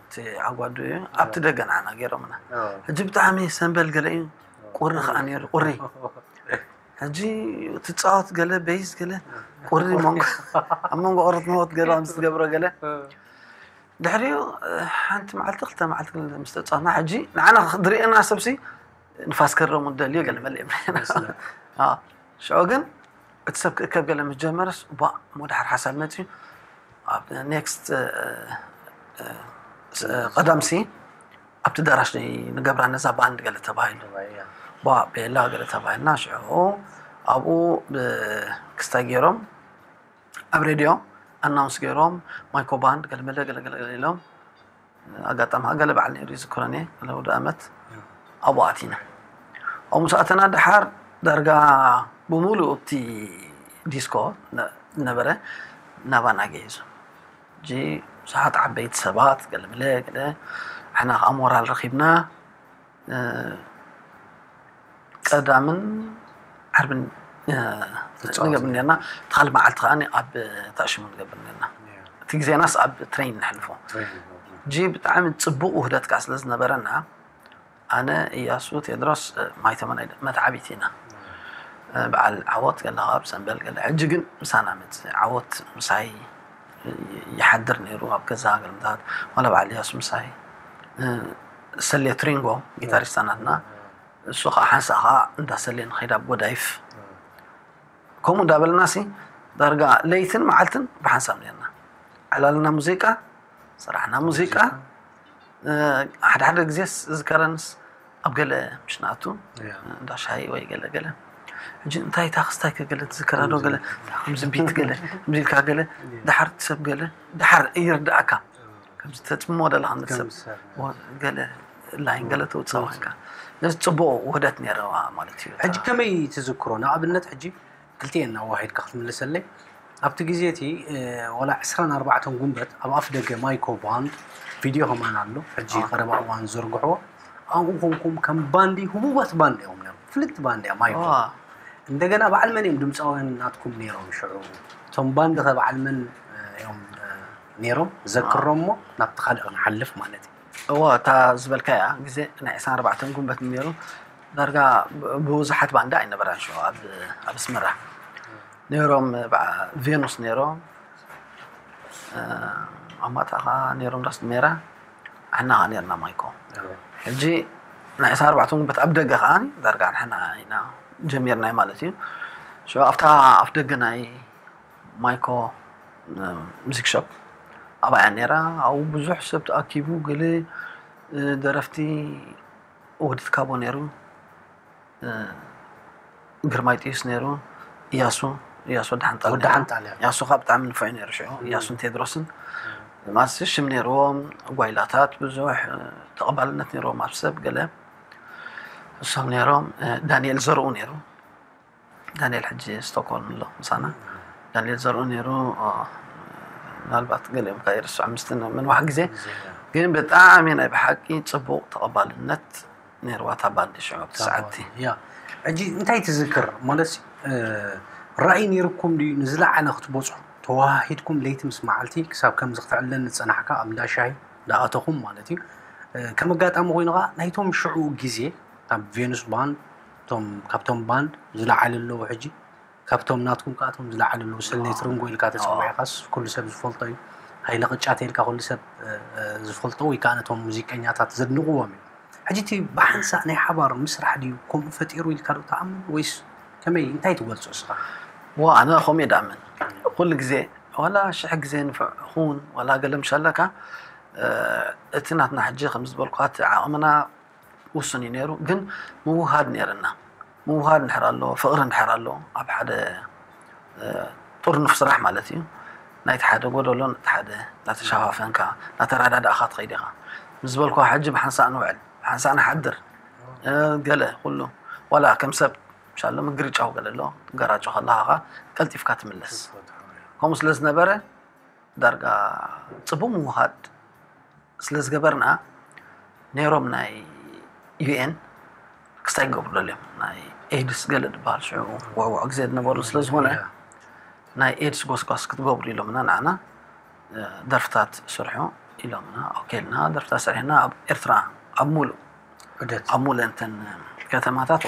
እቲ ኣጓዱ እዩ ኣብቲ ደገ ንዓና ገይሮምና ሕጂ ብጣዕሚ ሰንበል ገለ እዩ ቁሪ ከዓ ነይሩ ቁሪ ሕጂ ትፃወት ገለ በይስ ገለ ቁሪ ኣብ መንጎ ቁርት መወት ገለ ከምዚ ትገብሮ ገለ ድሕሪኡ ሓንቲ መዓልቲ ክልተ መዓልቲ ምስ ተፃወትና ሕጂ ንዓና ዝርእየና ሰብሲ ንፋስ ከረሙ ደልዮ ገለ መለ ሽዑ ግን እቲ ሰብ ክእከብ ገለ ምስ ጀመረስ ቧ እሞ ድሓር ሓሳብ መፅዩ ኣብ ኔክስት ቀዳምሲ ኣብቲ ደራሽ ንገብራ ነዛ ባንድ ገለ ተባሂሉ ቧ ቤላ ገለ ተባሂልና ሽዑ ኣብኡ ክስታይ ገይሮም ኣብ ሬድዮ ኣናውንስ ገይሮም ማይኮ ባንድ ገለመለ ገለገለ ኢሎም ኣጋጣሚ ገለ በዓል ነይሩ ይዝክሮኒ ገለ ወዲ ኣመት ኣብኡ ኣቲና ኣብኡ ምስ ኣተና ድሓር ዳርጋ ብምሉእ እቲ ዲስኮ ዝነበረ ናባና ገይዙ ሕጂ ብዙሓት ዓበይቲ ሰባት ገለመለ ገለ ሓና ከዓ ሞራል ረኪብና ቀዳምን ዓርብን ንገብር ነርና እቲ ካልእ መዓልቲ ከዓ ኣብ ታሽሙ ንገብር ነርና እቲ ግዜናስ ኣብ ትሬን ንሕልፎ ሕጂ ብጣዕሚ ፅቡቅ ውህደት ከዓ ስለ ዝነበረና ኣነ እያሱ ቴድሮስ ማይተመናይ መትዓቢት ኢና በዓል ዓወት ገለ ካብ ሰንበል ገለ ሕጂ ግን ምሳና መፅእ ዓወት ምሳይ ይሓድር ነይሩ ኣብ ገዛ ገለምታት ዋላ በዓል እያሱ ምሳይ ሰሌ ትሪንጎ ጊታሪስታ ናትና እሱ ከዓ ሓንሳእ ከዓ እንዳሰሌ ንኸይድ ኣብ ጎዳይፍ ከምኡ እንዳበልና ሲ ዳርጋ ለይትን መዓልትን ብሓንሳብ ነርና ዕላልና ሙዚቃ ስራሕና ሙዚቃ ሓደ ሓደ ግዜ ዝከረንስ ኣብ ገለ ምሽ ንኣቱ እንዳ ሻሂ ወይ ገለ ገለ ሕጂ እንታይ እታ ክስታይ ከገለ ትዝከራ ዶ ገለ ከምዚ ቢት ገለ ከምዚ ኢልካ ገለ ድሓር ሰብ ገለ ድሓር ይርዳእካ ከምዚ ተፅሞ ደለካ ንሰብ ገለ ላይን ገለ ተውፅኦ ኮይንካ ነዚ ፅቡቅ ውህደት ነይረዋ ማለት እዩ ሕጂ ከመይ ትዝክሮ ንኣብነት ሕጂ ክልቲኤን ኣዋሂድካ ክትምልሰለይ ኣብቲ ግዜ እቲ ወላ ዕስራን ኣርባዕተን ጉንበት ኣብ ኣፍ ደገ ማይኮ ባንድ ቪድዮ ከማን ኣሎ ሕጂ ቀረባ እዋን ዝዘርግሕዎ ኣብኡ ኮንኩም ከም ባንዲ ህቡባት ባንድ እዮም ነሩ ፍልጥቲ ባንድ እያ ማይኮ እንደገና በዓል መን እዮም ድምፃውያን ናትኩም ነይሮም ሽዑ እቶም ባንድ ከ በዓል መን እዮም ነይሮም ዘክሮም እሞ ናብቲ ካልእ ክንሓልፍ ማለት እዩ እዋ እታ ዝበልካያ ግዜ ናይ ዕስራን ኣርባዕተን ጉንበት ነይሩ ዳርጋ ብብዙሓት ባንዳ ኣይነበራን ሽዑ ኣብ ኣስመራ ነይሮም ቬኑስ ነይሮም ኣብ ማታ ከዓ ነይሮም ዳስ ሜራ ኣሕና ከዓ ነርና ማይኮ ሕጂ ናይ ዕስራን ኣርባዕተን ጉንበት ኣብ ደገ ከዓ ዳርጋ ንሕና ኢና ጀሚርናይ ማለት እዩ ሽዑ ኣብታ ኣፍ ደገ ናይ ማይኮ ሙዚክ ሾፕ ኣብኣ እያ ነይራ ኣብኡ ብዙሕ ሰብ ተኣኪቡ ገለ ደረፍቲ ውህደት ካቦ ነይሩ ግርማይ ጥዩስ ነይሩ እያሱ እያሱ ወዲ ሓንጣል ወዲ ሓንጣል እያ እያሱ ካብ ብጣዕሚ ንፉዕ ነይሩ ሽዑ እያሱን ቴድሮስን ማስ ሽም ነይርዎም ጓይላታት ብዙሕ ተቐባልነት ነይርዎም ኣብ ሰብ ገለ እሶም ነይሮም ዳንኤል ዘርኡ ነይሩ ዳንኤል ሕጂ ስቶክሆልም ኣሎ ምሳና ዳንኤል ዘርኡ ነይሩ ምናልባት ገሊኦም ከ ይርስዖ ምስቲ ምንዋሕ ግዜ ግን ብጣዕሚ ናይ ብሓቂ ፅቡቅ ተቐባልነት ነይርዋ እታ ባንዲ ሽዑ ኣብቲ ሰዓቲ ያ ሕጂ እንታይ ትዝክር ማለት ራእይ ነይርኩም ድዩ ንዝለዓለ ክትበፅሑ ተዋሂድኩም ለይቲ ምስ መዓልቲ ክሳብ ከምዚ ክትዕለን ዝፀናሕካ ኣብ እንዳ ሻሂ ዳኣተኹም ማለት እዩ። ከም ኣጋጣሚ ኮይኑ ከዓ ናይቶም ሽዑ ግዜ ካብ ቬኑስ ባንድ፣ እቶም ካብቶም ባንድ ዝለዓለ ኣለዉ ሕጂ፣ ካብቶም ናትኩም ከዓ እቶም ዝለዓለ ኣለዉ። ሰሌት ርንጎ ኢልካ ተፀዊዕካስ ኩሉ ሰብ ዝፈልጦ እዩ። ሃይለ ቅጫ ተይልካ ኩሉ ሰብ ዝፈልጦ ወይ ከዓ ነቶም ሙዚቀኛታት ዘድንቕዎም እዩ። ሕጂ እቲ ብሓንሳእ ናይ ሓባር ምስራሕ ድዩ ከምኡ ፈጢሩ ኢልካ ዶ ትኣምን ወይስ ከመይ እንታይ ትገልጾ እስኻ? ዋ ኣነ ከምኡ እየ ድኣምን። ኩሉ ግዜ ዋላ ሽሕ ግዜ ንፍዕ ኹን ዋላ ገለ ምሻለካ እቲ ናትና ሕጂ ከም ዝበልኳ እቲ ዓቕምና ውሱን እዩ ነይሩ፣ ግን ምውሃድ ነይርና። ምውሃድ እንድሕር ኣሎ፣ ፍቕሪ እንድሕር ኣሎ ኣብ ሓደ ጥርኑፍ ስራሕ ማለት እዩ። ናይቲ ሓደ ጎደሎ ነቲ ሓደ እናተሸፋፈንካ እናተረዳዳእኻ ትኸይድ ኢኻ። ምስ ዝበልኳ ሕጂ ብሓንሳእ ንውዕል፣ ብሓንሳእ ንሓድር፣ ገለ ኩሉ ዋላ ከም ሰብ ምሻሎ ምግርጫው ገለ ኣሎ፣ ትገራጮ ከለኻ ኸዓ ቀልጢፍካ ትምለስ። ከምኡ ስለ ዝነበረ ዳርጋ ጽቡቕ ምውሃድ ስለ ዝገበርና ነይሮም ናይ ዩ ኤን ክስታይ ክገብሩ ደልዮም ናይ ኤድስ ገለ ዝበሃል ሽዑ ውዕውዕ ግዜ ዝነበሩ ስለ ዝኾነ ናይ ኤድስ ጎስጓስ ክትገብሩ ኢሎምና ንዓና ደርፍታት ስርሑ ኢሎምና ኦኬ ኢልና ደርፍታት ሰሪሕና ኣብ ኤርትራ ኣብ ሙሉእ ዑደት ኣብ ሙሉእ እንተን ከተማታት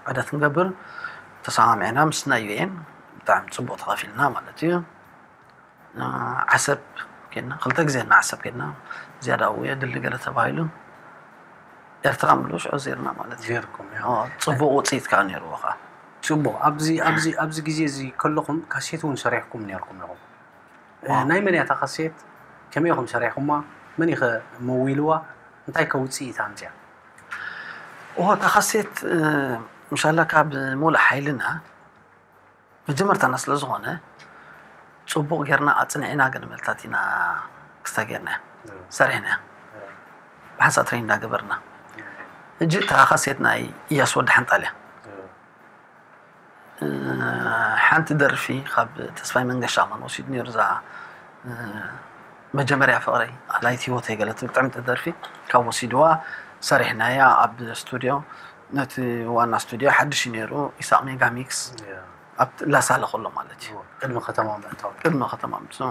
ዑደት ክንገብር ተሰማሚዕና ምስ ናይ ዩ ኤን ብጣዕሚ ፅቡቅ ተኸፊልና ማለት እዩ። ዓሰብ ኬድና ክልተ ግዜ ና ዓሰብ ኬድና ዝያዳ እውየ ድሊ ገለ ተባሂሉ ኤርትራ ምሉ ሽዑ ዜርና ማለት እዩ። ዜርኩም ጽቡቅ ውፅኢት ከዓ ነይርዎ ከዓ ጽቡቅ ኣብዚ ኣብዚ ኣብዚ ግዜ እዚ ከለኹም ካሴት እውን ሰሪሕኩም ነርኩም ኢኹም። ናይ መን እያ እታ ካሴት? ከመይ ኢኹም ሰሪሕኩማ? መን ኢኸ መዊልዋ? እንታይ ከ ውፅኢት ኣምፅያ? እዎ እታ ካሴት ምሻላ ካብ ሙሉእ ሓይልና መጀመርታና ስለ ዝኾነ ጽቡቕ ጌርና ኣጽኒዕና ገለ መልታት ኢና ክስታ ጌርና ሰሪሕና ብሓንሳ ትሬን እንዳገበርና ሕጂ እታ ካሴት ናይ እያስ ወዲ ሓንጣል እያ ሓንቲ ደርፊ ካብ ተስፋይ መንገሻ ማን ወሲዱ ነይሩ እዛ መጀመርያ ፍቕረይ ኣላይት ህይወተይ ገለ ትብል ጥዕምቲ ደርፊ ካብ ወሲድዋ ሰሪሕናያ ኣብ ስቱድዮ ነቲ ዋና ስቱድዮ ሓድሽ እዩ ነይሩ ኢሳቅ ሜጋ ሚክስ ኣብ ላሳለ ከሎ ማለት እዩ ቅድሚ ከተማ ምእታው ቅድሚ ከተማ ምእታው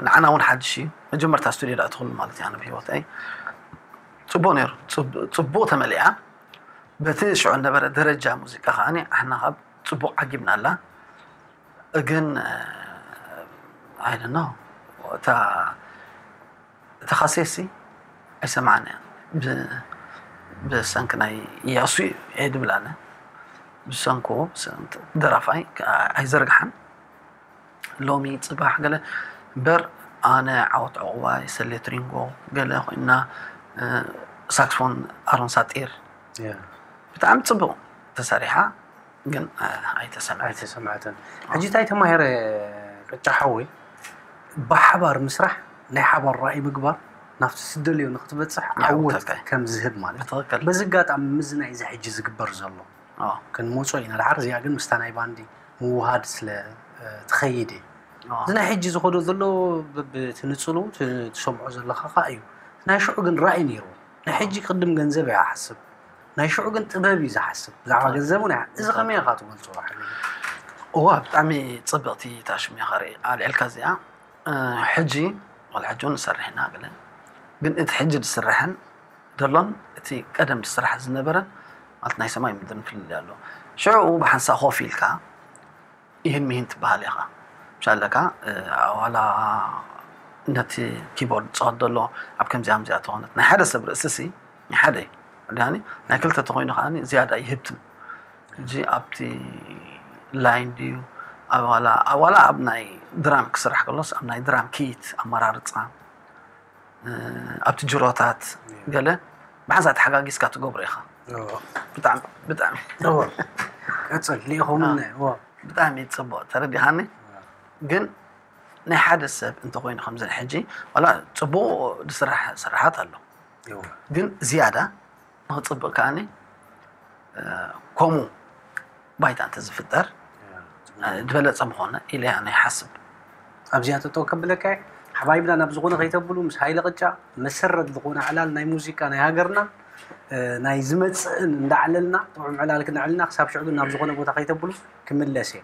ንዓና እውን ሓድሽ እዩ መጀመርታ ስቱድዮ ዳእቲ ኩሉ ማለት እዩ ኣነ ብሂወተይ ፅቡቅ ነይሩ ፅቡቅ ተመሊኣ በቲ ሽዑ ነበረ ደረጃ ሙዚቃ ከዓ ኣሕና ካብ ፅቡቅ ዓጊብና ኣላ ግን ኣይደኖ እታ እቲ ካሴሲ ኣይሰማዕን እያ ብሰንኪ ናይ እያሱ እየ ድብል ኣነ ብሰንኩ ደራፋይ ኣይዘርግሓን ሎሚ ፅባሕ ገለ እምበር ኣነ ዓወት ዕቑባይ ሰሌት ሪንጎ ገለ ኮይና ሳክስፎን ኣሮን ሳጢር ብጣዕሚ ፅቡቅ ተሰሪሓ ግን ኣይተሰምዐት ኣይተሰምዐትን ሕጂ እንታይ ተማሂረ ቅጫ ሓወይ ብሓባር ምስራሕ ናይ ሓባር ራእይ ምግባር ናብቲ ትደልዮ ንክትበፅሕ ዓወት ከም ዝህብ ማለት በዚ ኣጋጣሚ ምዚ ናይዚ ሕጂ ዝግበር ዘሎ ክንመፆ ኢና ድሓር እዚኣ ግን ምስታ ናይ ባንዲ ምውሃድ ስለ ትኸይድ እየ እዚ ናይ ሕጂ ዝኸዶ ዘሎ ብትንፅሉ ትሰምዖ ዘለካ ከዓ እዩ ናይ ሽዑ ግን ራእይ ነይሩ ናይ ሕጂ ቅድም ገንዘብ እያ ሓስብ ናይ ሽዑ ግን ጥበብ እዩ ዝሓስብ ብዛዕባ ገንዘብ እውን እዚ ከመይ ኢኻ ትገልፆ እዋ ብጣዕሚ ፅብቕቲ ታሽሚያ ኸርኢ ኣልዕልካ እዚኣ ሕጂ ዋላ ሕጂ ንሰርሕ ኢና ገለ ግን እቲ ሕጂ ዝስራሕን ዘሎን እቲ ቀደም ዝስራሕ ዝነበረን ማለት ናይ ሰማይ ምድርን ፍልልይ ኣሎ ሽዑ ብሓንሳ ኮፍ ኢልካ ይህን ምሂን ትበሃል ኢኻ ምሻለካ ዋላ ነቲ ኪቦርድ ዝፃወት ዘሎ ኣብ ከምዚኣ ምዚኣ ተኾነት ናይ ሓደ ሰብ ርእሲ ሲ ናይ ሓደ እዩ ዳኒ ናይ ክልተ ተኮይኑ ከዓ ዝያዳ ይህብትም ሕጂ ኣብቲ ላይን ድዩ ዋላ ኣብ ናይ ድራም ክስራሕ ከሎስ ኣብ ናይ ድራም ኪት ኣመራርፃ ኣብቲ ጅሮታት ገለ ብሓንሳ ተሓጋጊዝካ ትገብሮ ኢኻ ብጣዕሚ ብጣዕሚ ቀፅል ሊኢኹምና ብጣዕሚ ፅቡቅ ተረዲኻኒ ግን ናይ ሓደ ሰብ እንተኮይኑ ከምዚ ሕጂ ዋላ ፅቡቅ ዝስራሕ ስራሓት ኣሎ ግን ዝያዳ ንክፅብቅ ከዓኒ ከምኡ ባይታ እንተዝፍጠር ዝበለፀ ምኾነ ኢለ ኣነ ይሓስብ ኣብዚኣ ጠጠው ከብለካ ሓባይብና ናብ ዝኾነ ከይተብሉ ምስ ሃይለ ቅጫ መሰረት ዝኾነ ዕላል ናይ ሙዚቃ ናይ ሃገርና ናይ ዝመፅእን እንዳዕለልና ጥዑም ዕላል ክነዕልና ክሳብ ሽዑ ግን ናብ ዝኾነ ቦታ ከይተብሉ ክምለስ እየ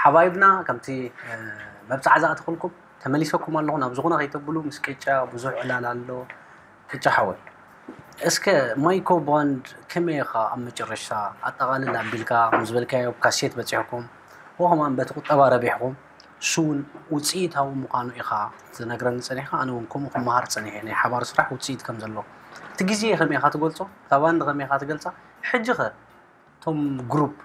ሓባይብና ከምቲ መብፃዕ ዝኣተኹልኩም ተመሊሰኩም ኣለኹ። ናብ ዝኾነ ከይተብሉ ምስ ቅጫ ብዙሕ ዕላል ኣሎ። ቅጫ ሓወይ እስከ ማይኮ ባንድ ከመይ ኢኻ ኣብ መጨረሽታ ኣጠቓልል ኣቢልካ ምስ በልካዮ ካሴት በፂሕኩም ወኸማን በቲ ቁጠባ ረቢሕኩም እሱ እውን ውፅኢታዊ ምዃኑ ኢኻ ትነግረኒ ፀኒሕካ። ኣነ እውን ከምኡ ክመሃር ፀኒሐ ናይ ሓባር ስራሕ ውፅኢት ከም ዘሎ እቲ ግዜ ከመይ ኢኻ ትገልፆ? እታ ባንድ ከመይ ኢኻ ትገልፃ? ሕጂ ኸ እቶም ግሩፕ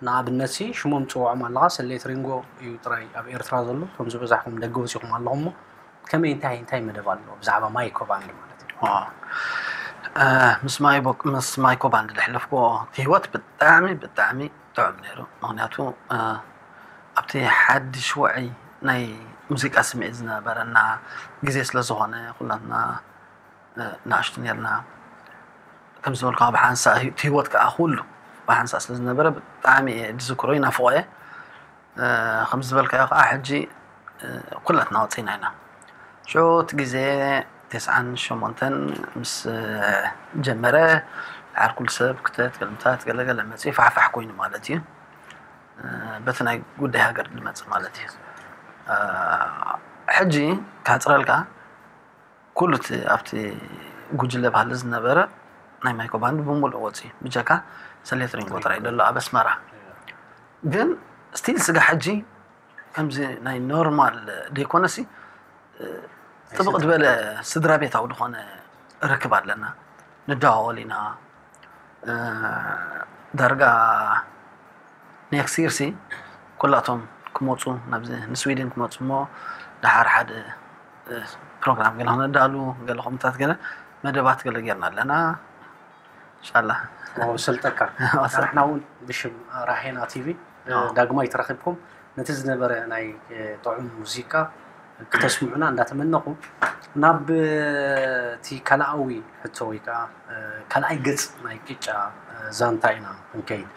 ንኣብነት ሲ ሽሞም ትፅውዖም ኣለኻ ሰሌት ሪንጎ እዩ ጥራይ ኣብ ኤርትራ ዘሎ እቶም ዝበዛሕኩም ደገ ወፂኹም ኣለኹም እሞ ከመይ እንታይ እንታይ መደብ ኣሎ ብዛዕባ ማይኮ ባንድ ማለት እዩ። ምስ ማይኮ ባንድ ዘሕለፍኩዎ ህይወት ብጣዕሚ ብጣዕሚ ጥዑም ነይሩ። ምክንያቱ ኣብቲ ሓድሽ ውዕይ ናይ ሙዚቃ ስምዒት ዝነበረና ግዜ ስለ ዝኾነ ኩላትና ንኣሽቱ ነርና። ከም ዝበልካ ብሓንሳ ህይወት ከዓ ኩሉ ብሓንሳ ስለ ዝነበረ ብጣዕሚ እየ ዝዝክሮ ይናፍቆ እየ። ከም ዝበልካዮ ከዓ ሕጂ ኩላትና ወፂና ኢና። ሽዑ እቲ ግዜ ተስዓን ሸሞንተን ምስ ጀመረ ድሓር ኩሉ ሰብ ክተት ገልምታት ገለገለ መፅእ ፋሕፋሕ ኮይኑ ማለት እዩ። በቲ ናይ ጉዳይ ሃገር ዝመፅእ ማለት እዩ። ሕጂ ካሕፅረልካ ኩሉ እቲ ኣብቲ ጉጅለ ባህሊ ዝነበረ ናይ ማይኮ ባንድ ብምሉእ ወፂ ብጀካ ሰሌት ሪንጎ ጥራይ ዘሎ ኣብ ኣስመራ ግን ስቲል ስጋ ሕጂ ከምዚ ናይ ኖርማል ደይኮነሲ ጥብቕ ዝበለ ስድራ ቤታዊ ዝኾነ ርክብ ኣለና። ንደዋወል ኢና። ዳርጋ ኔክስት ይር ሲ ኩላቶም ክመፁ ናብዚ ንስዊድን ክመፁ እሞ ደሓር ሓደ ፕሮግራም ገለ ክነዳሉ ገለ ከምታት ገለ መደባት ገለ ጌርና ኣለና። ኢንሻላ ሰልጠካ ንሕና እውን ብሽም ራሄና ቲቪ ዳግማይ ተረኺብኩም ነቲ ዝነበረ ናይ ጥዑም ሙዚቃ ክተስምዑና እንዳተመነኹ ናብ እቲ ካልኣዊ ሕቶ ወይ ከዓ ካልኣይ ገፅ ናይ ቅጫ ዛንታ ኢና ክንከይድ።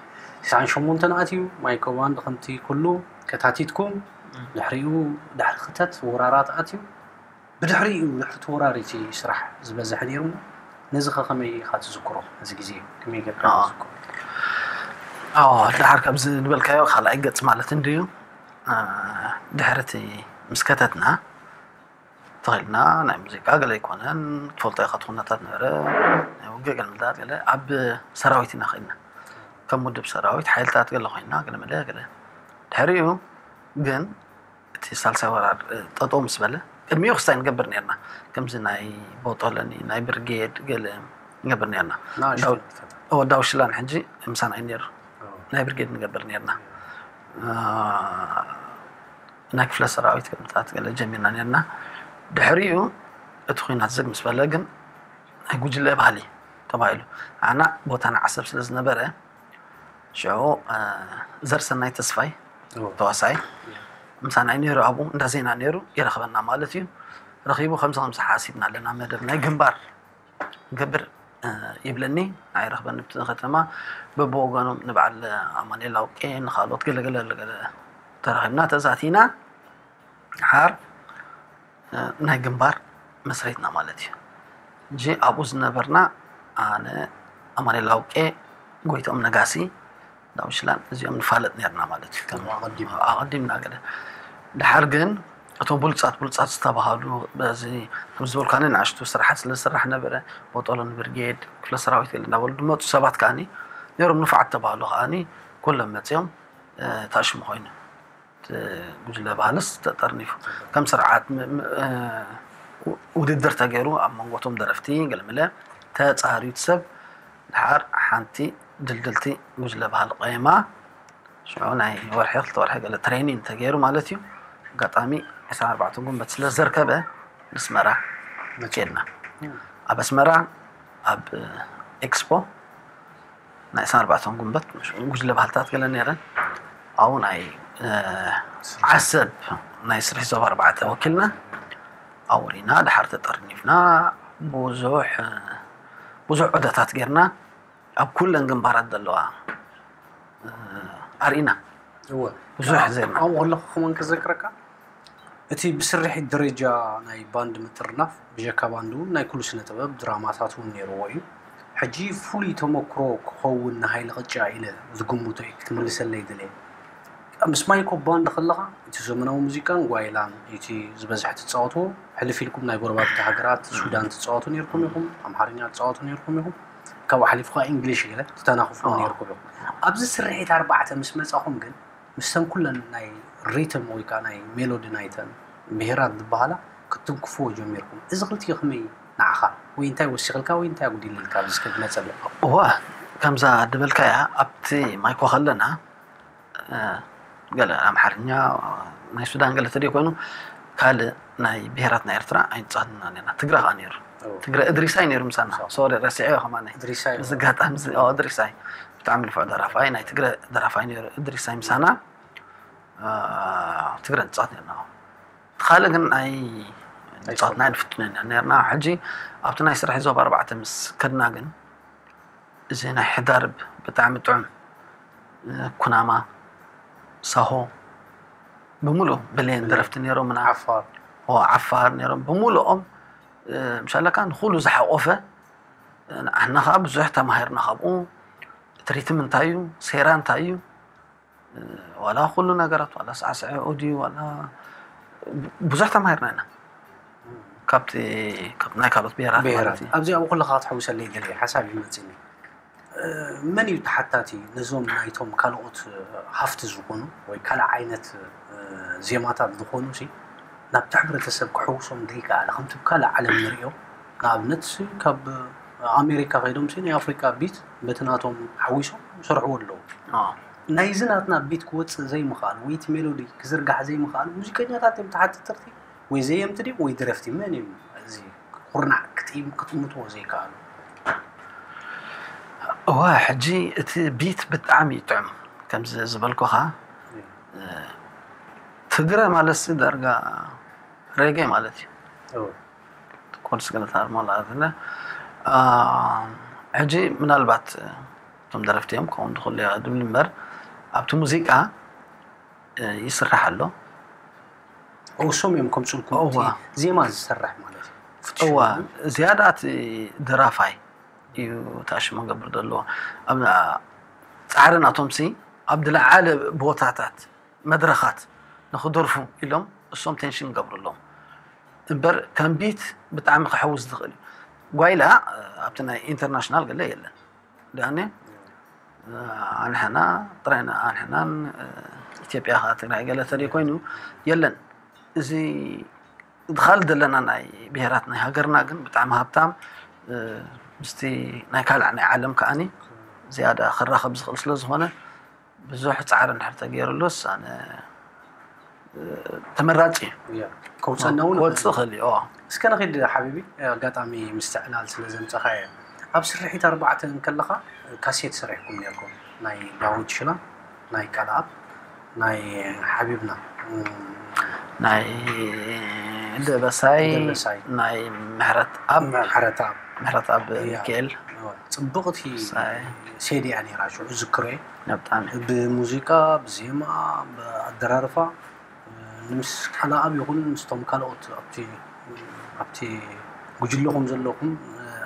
ትስዓን ሸሞንተን ኣትዩ ማይኮ ባንድ ከምቲ ኩሉ ከታቲትኩም ድሕሪኡ ድሕሪ ክተት ወራራት ኣትዩ ብድሕሪኡ ድሕሪ ተወራሪቲ ስራሕ ዝበዝሐ ነይሩ። ነዚ ከ ከመይ ኢኻ ትዝክሮ? እዚ ግዜ ከመይ ጌርካ ትዝክሮ? ኣዎ ድሓር ካብዚ ዝበልካዮ ካልኣይ ገፅ ማለት እንድዩ። ድሕርቲ ምስ ከተትና ተኸልና ናይ ሙዚቃ ገለ ኣይኮነን ትፈልጦ ኢኻ እቲ ኩነታት ነበረ ናይ ውግእ ገለ ምልታት ገለ ኣብ ሰራዊት ኢና ኸድና ከም ውድብ ሰራዊት ሓይልታት ገለ ኮይና ገለ መለ ገለ ድሕሪኡ ግን እቲ ሳልሳይ ወራር ጠጠው ምስ በለ ቅድሚኡ ክስታይ ንገብር ነርና ከምዚ ናይ ቦጦለኒ ናይ ብርጌድ ገለ ንገብር ነርና ወዳው ሽላን ሕጂ ምሳና እዩ ነሩ ናይ ብርጌድ ንገብር ነርና ናይ ክፍለ ሰራዊት ከምታት ገለ ጀሚርና ነርና ድሕሪኡ እቲ ኩናት ዝግ ምስ በለ ግን ናይ ጉጅለ ባህሊ ተባሂሉ ኣና ቦታና ዓሰብ ስለ ዝነበረ ሽዑ ዘርሰናይ ተስፋይ ተዋሳይ ምሳና እዩ ነይሩ ኣብኡ እንዳ ዜና ነይሩ ይረኽበና ማለት እዩ ረኺቡ ከምዚ ከምዚ ሓሲብና ኣለና መደብ ናይ ግንባር ገብር ይብለኒ ኣይረኽበኒ ብቲ ከተማ በብወገኖም ንበዓል ኣማኔል ኣውቄ ንካልኦት ገለገለ ገለ ተረኺብና ተዛቲና ሓር ናይ ግንባር መስሪትና ማለት እዩ እንጂ ኣብኡ ዝነበርና ኣነ ኣማኔል ኣውቄ ጎይቶም ነጋሲ ዳውሽላን እዚኦም ንፋለጥ ነርና ማለት እዩ ኣቐዲምና ገለ ድሓር ግን እቶም ብሉፃት ብሉፃት ዝተባሃሉ በዚ ከም ዝበልካኒ ንኣሽቱ ስራሓት ስለ ዝስራሕ ነበረ ቦጦሎን ብርጌድ ክፍለ ሰራዊት ገለ እናበሉ ዝመፁ ሰባት ከዓኒ ነይሮም ንፉዓት ተባሃሉ ከዓኒ ኩሎም መፅኦም ተኣሽሙ ኮይኑ ጉጅለ ባህልስ ተጠርኒፉ ከም ስርዓት ውድድር ተገይሩ ኣብ መንጎቶም ደረፍቲ ገለመለ ተፃሪቱ ሰብ ድሓር ሓንቲ ድልድልቲ ጉጅለ ባህል ቆይማ ሽዑ ናይ ወርሒ ክልተ ወርሒ ገለ ትሬኒን ተገይሩ ማለት እዩ ኣጋጣሚ ዕስራን ኣርባዕተን ጉንበት ስለ ዘርከበ ንስመራ ኬድና ኣብ ኣስመራ ኣብ ኤክስፖ ናይ ዕስራን ኣርባዕተን ጉንበት ጉጅለ ባህልታት ገለ ነይረን ኣብኡ ናይ ዓሰብ ናይ ስርሒ ዞባ ኣርባዕተ ወኪልና ኣውሪና ድሓር ተጠርኒፍና ብዙሕ ብዙሕ ዑደታት ጌርና ኣብ ኩለን ግንባራት ዘለዋ ኣርኢና ብዙሕ ዜርና ኣብኡ ከለኹ ከማን ክዘክረካ እቲ ብስርሒት ደረጃ ናይ ባንድ ምጥርናፍ ብጀካ ባንድ እውን ናይ ኩሉ ስነ ጥበብ ድራማታት እውን ነይርዎ እዩ ሕጂ ፍሉይ ተመክሮ ክኸውን ንሃይለ ቅጫ ኢለ ዝግምቶ እዩ ክትምልሰለይ ድልየ። ምስ ማይኮ ባንድ ከለኻ እቲ ዘመናዊ ሙዚቃን ጓይላን እቲ ዝበዝሕ ትፃወትዎ፣ ሕልፍ ኢልኩም ናይ ጎረባብቲ ሃገራት ሱዳን ትፃወቱ ነይርኩም ኢኹም፣ ኣምሓርኛ ትፃወቱ ነይርኩም ኢኹም፣ ካብኡ ሓሊፉ ከዓ እንግሊሽ ገለ ትተናኽፍዎ ነይርኩም ኢኹም። ኣብዚ ስርሒት ኣርባዕተ ምስ መፃኹም ግን ምስተን ኩለን ናይ ሪትም ወይ ከዓ ናይ ሜሎዲ ናይተን ብሄራት ዝበሃላ ክትትንክፍዎ ጀሚርኩም። እዚ ክልቲኡ ከመይ ንዓኻ ወይ እንታይ ወሲኽልካ ወይ እንታይ ኣጉዲልልካ ኣብዚ ከድመፀለካ? እዋ፣ ከምዛ ዝበልካያ ኣብቲ ማይኮ ከለና ገለ ኣምሓርኛ ናይ ሱዳን ገለ ተደይ ኮይኑ ካልእ ናይ ብሄራት ናይ ኤርትራ ኣይንጻትና ነና። ትግረ ከዓ ነይሩ። ትግረ እድሪሳይ ነይሩ ምሳና። ሶሪ ረሲዐዮ ከማነ። እድሪሳይ። እዚ ኣጋጣሚ እዚ እድሪሳይ ብጣዕሚ ንፉዕ ደራፋይ ናይ ትግረ ደራፋይ ነይሩ። እድሪሳይ ምሳና ትግረ ንጻወት ነርና። ካልእ ግን ናይ ንጻወትና ኣይንፍትንን ነርና። ሕጂ ኣብቲ ናይ ስራሕ ዞባ ኣርባዕተ ምስ ከድና ግን እዚ ናይ ሕዳርብ ብጣዕሚ ጥዑም ኩናማ፣ ሳሆ፣ ብምሉእ ብሌን ደረፍቲ ነይሮምና። ዓፋር። ዓፋር ነይሮም ብምሉኦም። ምሻለካ ንኩሉ ዝሓቆፈ፣ ንዓና ከዓ ብዙሕ ተማሂርና ካብኡ። እቲ ሪትም እንታይ እዩ፣ ሴራ እንታይ እዩ፣ ዋላ ኩሉ ነገራት፣ ዋላ ሳዕስዒ ድዩ ዋላ ብዙሕ ተማሂርና ኢና ካብቲ ናይ ካልኦት ብሄራት ማለት እዩ። ኣብዚ ኣብኡ ከለካ ክትሕውሰለይ ገለየ ሓሳብ ይመፅኒ። መን እዩ ተሓታቲ ነዞም ናይቶም ካልኦት ሃፍቲ ዝኾኑ ወይ ካልእ ዓይነት ዜማታት ዝኾኑ ሲ ናብቲ ሕብረተሰብ ክሕውሶም ዘይከኣለ ከምቲ ብካልእ ዓለም ንሪኦ ንኣብነት ካብ ኣሜሪካ ከይዶም ሲ ናይ ኣፍሪካ ቢት በቲ ናቶም ሓዊሶም ይሰርሕዎ ኣለዉ። ናይዚ ናትና ቢት ክወፅእ ዘይምኽኣሉ ወይ እቲ ሜሎዲ ክዝርጋሕ ዘይምኽኣሉ ሙዚቀኛታት እዮም ተሓተትርቲ ወይ ዘየምቲ ድዮም ወይ ደረፍቲ መን እዮም እዚ ኩርናዕ ክትጥምትዎ ዘይከኣሉ? እዋ ሕጂ እቲ ቢት ብጣዕሚ እዩ ጥዑም ከምዚ ዝበልኩኻ ትግረ ማለት ሲ ዳርጋ ሬጌ ማለት እዩ። ኮርስ ገለታ ማለት ሕጂ ምናልባት እቶም ደረፍቲ እዮም ክኸውን ዝኽእሉ እዮም ድብል እምበር ኣብቲ ሙዚቃ ይስራሕ ኣሎ። እሶም እዮም ከምፅልኩም እቲ ዜማ ዝሰርሕ ማለት እዩ። እዋ ዝያዳ እቲ ደራፋይ እዩ ተኣሽሞ ገብር ዘለዎ ኣብ ፃዕሪ ናቶም ሲ ኣብ ዝለዓለ ቦታታት መድረኻት ንክደርፉ ኢሎም እሶም ቴንሽን ገብሩ ኣለዎም እምበር ከም ቢት ብጣዕሚ ክሕውስ ዝኽእል እዩ። ጓይላ ኣብቲ ናይ ኢንተርናሽናል ገለ የለን ዳኒ ኣንሕና ጥራይና ኣንሕናን ኢትዮጵያ ከ ትግራይ ገለ ተደይ ኮይኑ የለን። እዚ ካልእ ዘለና ናይ ብሄራት ናይ ሃገርና ግን ብጣዕሚ ሃብታም ምስቲ ናይ ካልዕ ናይ ዓለም ከዓኒ ዝያዳ ክራኸብ ዝኽእል ስለ ዝኾነ ብዙሕ ፃዕሪ እንድሕር ተገይሩሉስ ኣነ ተመራፂ እዩ። ከውፀና እውን ክወፅእ ይኽእል እዩ። እስከ ንኺድ ሓቢቢ ኣጋጣሚ ምስትዕላል ስለ ዘምፀኻ እየ። ኣብ ስርሒት ኣርባዕተ እንከለኻ ካሴት ሰሪሕኩም ነርኩም ናይ ዳዊት ሽላ ናይ ካልኣብ ናይ ሓቢብና ናይ ደበሳይ ደበሳይ። ናይ ምሕረት ኣብ ምሕረት ኣብ ምሕረት ኣብ እያ። ሚካኤል ጽብቕቲ ሳይ። ሴዲ እያ ነይራ ሽዑ ዝክሮ እየ። ብጣዕሚ ብሙዚቃ ብዜማ ብኣደራርፋ ምስ ካልኣብ ይኹን ምስቶም ካልኦት ኣብቲ ኣብቲ ጉጅለኹም ዘለኹም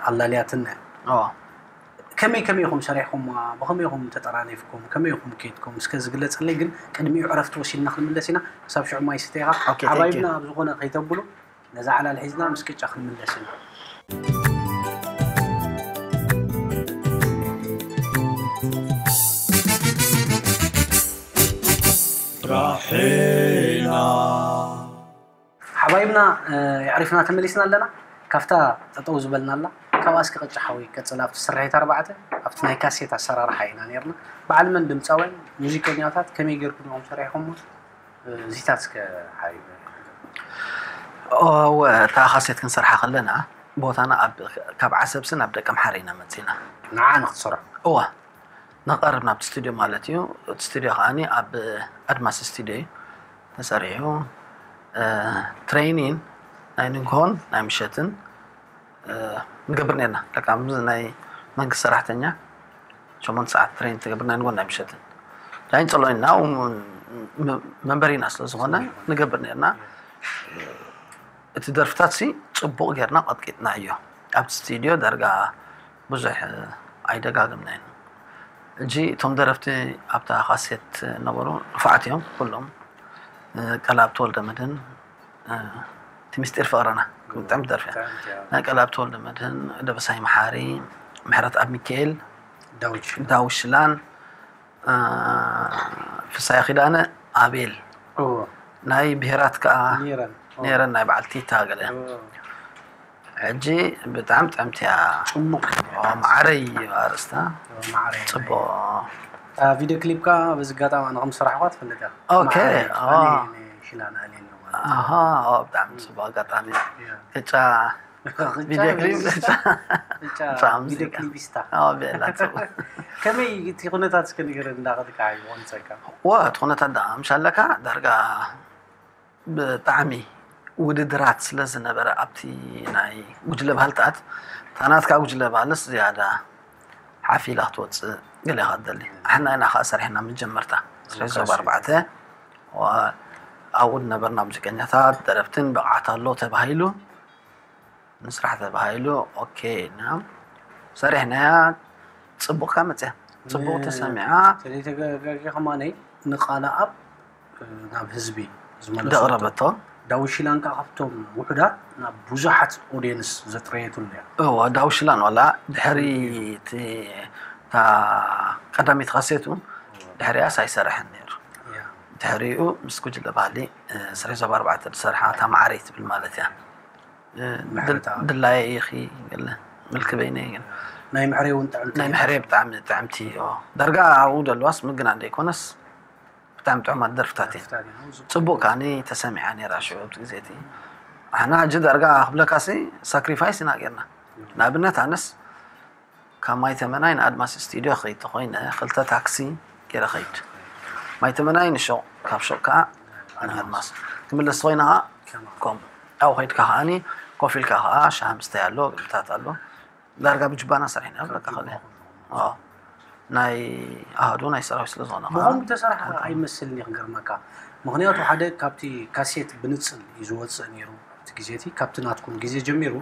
ኣላልያትና እያ። ዋ ከመይ ከመይ ኢኹም ሰሪሕኩማ? ብኸመይ ኢኹም ተጠራኒፍኩም? ከመይ ኢኹም ከይድኩም? እስከ ዝግለጸለይ፣ ግን ቅድሚኡ ዕረፍቲ ወሲድና ክንምለስ ኢና። ክሳብ ሽዑ ማይ ስተይኻ ኦኬ፣ thank you። ሓባይብና ኣብ ዝኾነ ከይተብሉ ነዛ ዓላል ሒዝና ምስ ቅጫ ክንምለስ ኢና። ራሒና ሓባይብና የዕሪፍና ተመሊስና ኣለና። ካብታ ጠጠው ዝበልናላ ካብኣ እስኪ ቅጫ ሓወይ ቀፅል። ኣብቲ ስርሒት ኣርባዕተ ኣብቲ ናይ ካሴት ኣሰራርሓ ኢና ነርና። በዓል መን ድምፃውያን ሙዚቀኛታት ከመይ ገይርኩም ኢኹም ሰሪሕኩሞ? እዚታት እስከ ሓቢብ። እወ እታ ካሴት ክንሰርሓ ከለና ቦታና ኣብ ካብ ዓሰብሲ ናብ ደቀምሓረ ኢና መፂና። ንዓ ንክትሰርሑ። እወ ንቐርብ ናብቲ ስቱድዮ ማለት እዩ። እቲ ስቱድዮ ከዓኒ ኣብ ኣድማስ ስቱድዮ እዩ ተሰሪሑ። ትሬኒን ናይ ንግሆን ናይ ምሸትን ንገብር ነርና። ደቂ ምስ ናይ መንግስቲ ሰራሕተኛ ሸሞንተ ሰዓት ትሬን ትገብር ናይ ንግሆን ናይ ምሸትን ዳይን ፀሎና መንበሪና ስለ ዝኾነ ንገብር ነርና። እቲ ደርፍታት ሲ ፅቡቕ ጌርና ቀጥቂጥና እዮ ኣብቲ ስቱድዮ ዳርጋ ብዙሕ ኣይደጋግምናይን። ሕጂ እቶም ደረፍቲ ኣብታ ካሴት ነበሩ፣ ንፉዓት እዮም ኩሎም። ቀላብ ተወልደ መድህን፣ እቲ ምስጢር ፍቕርና፣ ጥዕምቲ ደርፊ እያ። ናይ ቀላብ ተወልደ መድህን፣ ደበሳይ መሓሪ፣ ምሕረት ኣብ ሚካኤል፣ ዳዊት ሽላን፣ ፍሳይ ኪዳነ፣ ኣቤል፣ ናይ ብሄራት ከዓ ነይረን፣ ናይ በዓል ቲታ ገለ። ሕጂ ብጣዕሚ ጥዕምቲ እያ። ጽቡቕ። ማዕረይ ኣርእስታ። ጽቡቕ። ቪድዮ ክሊፕ ከዓ በዚ ኣጋጣሚ ኣነ ከም ዝሰራሕኳ ትፈልጥ እያ። ኦኬ። ሽላና ኣሌን ነው ማለት። ኣሃ፣ ብጣዕሚ ጽቡቕ ኣጋጣሚ። ቅጫ ቪድዮ ክሊፕ፣ ቅጫ ቪድዮ ክሊፕስታ። ብዕላ ጽቡቕ። ከመይ እቲ ኩነታት እስከ ንገረኒ፣ እንዳኸድካ ይቆንጸካ? ወ እቲ ኩነታት ዳ ምሽ ኣለካ ዳርጋ ብጣዕሚ ውድድራት ስለ ዝነበረ ኣብቲ ናይ ጉጅለ ባህልታት፣ እታ ናትካ ጉጅለ ባህልስ ዝያዳ ሓፍ ኢላ ክትወፅእ ገለ ኢኻ ትደሊ። ኣሕና ኢና ከዓ ሰሪሕና መጀመርታ ስራሕ ዞባ ኣርባዕተ፣ ዋ-፣ ኣብኡ ዝነበርና ሙዚቀኛታት፣ ደረፍትን ብቕዓት ኣሎ ተባሂሉ፣ ንስራሕ ተባሂሉ፣ ኦኬ ኢልና ሰሪሕናያ። ፅቡቕ ከ መፅያ፣ ፅቡቕ ተሰሚዓ። ስለተጋጋጊ ከማነይ ንቃለ ኣብ ናብ ህዝቢ ዝመለሰቶ ዘቕረበቶ። ዳዊት ሽላን ከዓ ካብቶም ውሑዳት ናብ ብዙሓት ኦድየንስ ዘጥረየትሉ እያ። እዋ፣ ዳዊት ሽላን ዋላ ድሕሪ እቲ፣ እታ ቀዳመይቲ ካሴቱ ድሕሪያስ ኣይሰርሐን ነይሩ። እያ። ድሕሪኡ ምስ ጉጅለ ባህሊ፣ እ፣ ስራሕ ዞባ ኣርባዕተ ዝሰርሓ እታ ማዕረይ ትብል ማለት እያ። እ፣ ምሕረት ኣብ- ድላየ ኢኺ ገለ፣ ምልኪ በይነይ ገለ። ናይ ምሕረይ እውን ጥዕምቲ ናይ እያ። ምሕረይ ብጣዕሚ ጥዕምቲ እዮ። ዳርጋ ኣብኡ ደለዋስ ምግና እንደይኮነስ ብጣዕሚ ጥዑማት ደርፍታት እየን። ደርፍታት እየን። ኣብዚ ጽቡቕ ከዓኒ ተሰሚዓ ነይራ ሽዑ ኣብቲ ግዜ እቲ። ኣሕና ሕጂ ዳርጋ ክብለካሲ ሳክሪፋይስ ኢና ጌርና። ንኣብነት ኣነስ ካብ ማይ ተመናይ ንኣድማስ ስቱዲዮ ክኸይድ ተኾይነ ክልተ ታክሲ ገይረ ኸይድ። ማይ ተመናይ ንሾቕ፣ ካብ ሾቕ ከዓ ንኣድማስ ክምለስ ተኾይነ ከዓ ከማ- ከምኡ ኣብኡ ኸይድካ ከዓኒ ኮፍ ኢልካ ከዓ ሻሂ ምስታይ ኣሎ፣ ምግብታት ኣሎ። ዳርጋ ብጅባና ሰሪሕና በቃ ኸለ ናይ ኣሃዱ ናይ ሰራዊት ስለ ዝኾነ ከዓ ብኸምኡ ተሰራሓ ኣይመስልን እዩ ክገርመካ። ምኽንያቱ ሓደ ካብቲ ካሴት ብንፅል እዩ ዝወፅእ ነይሩ ኣብቲ ግዜ እቲ፣ ካብቲ ናትኩም ግዜ ጀሚሩ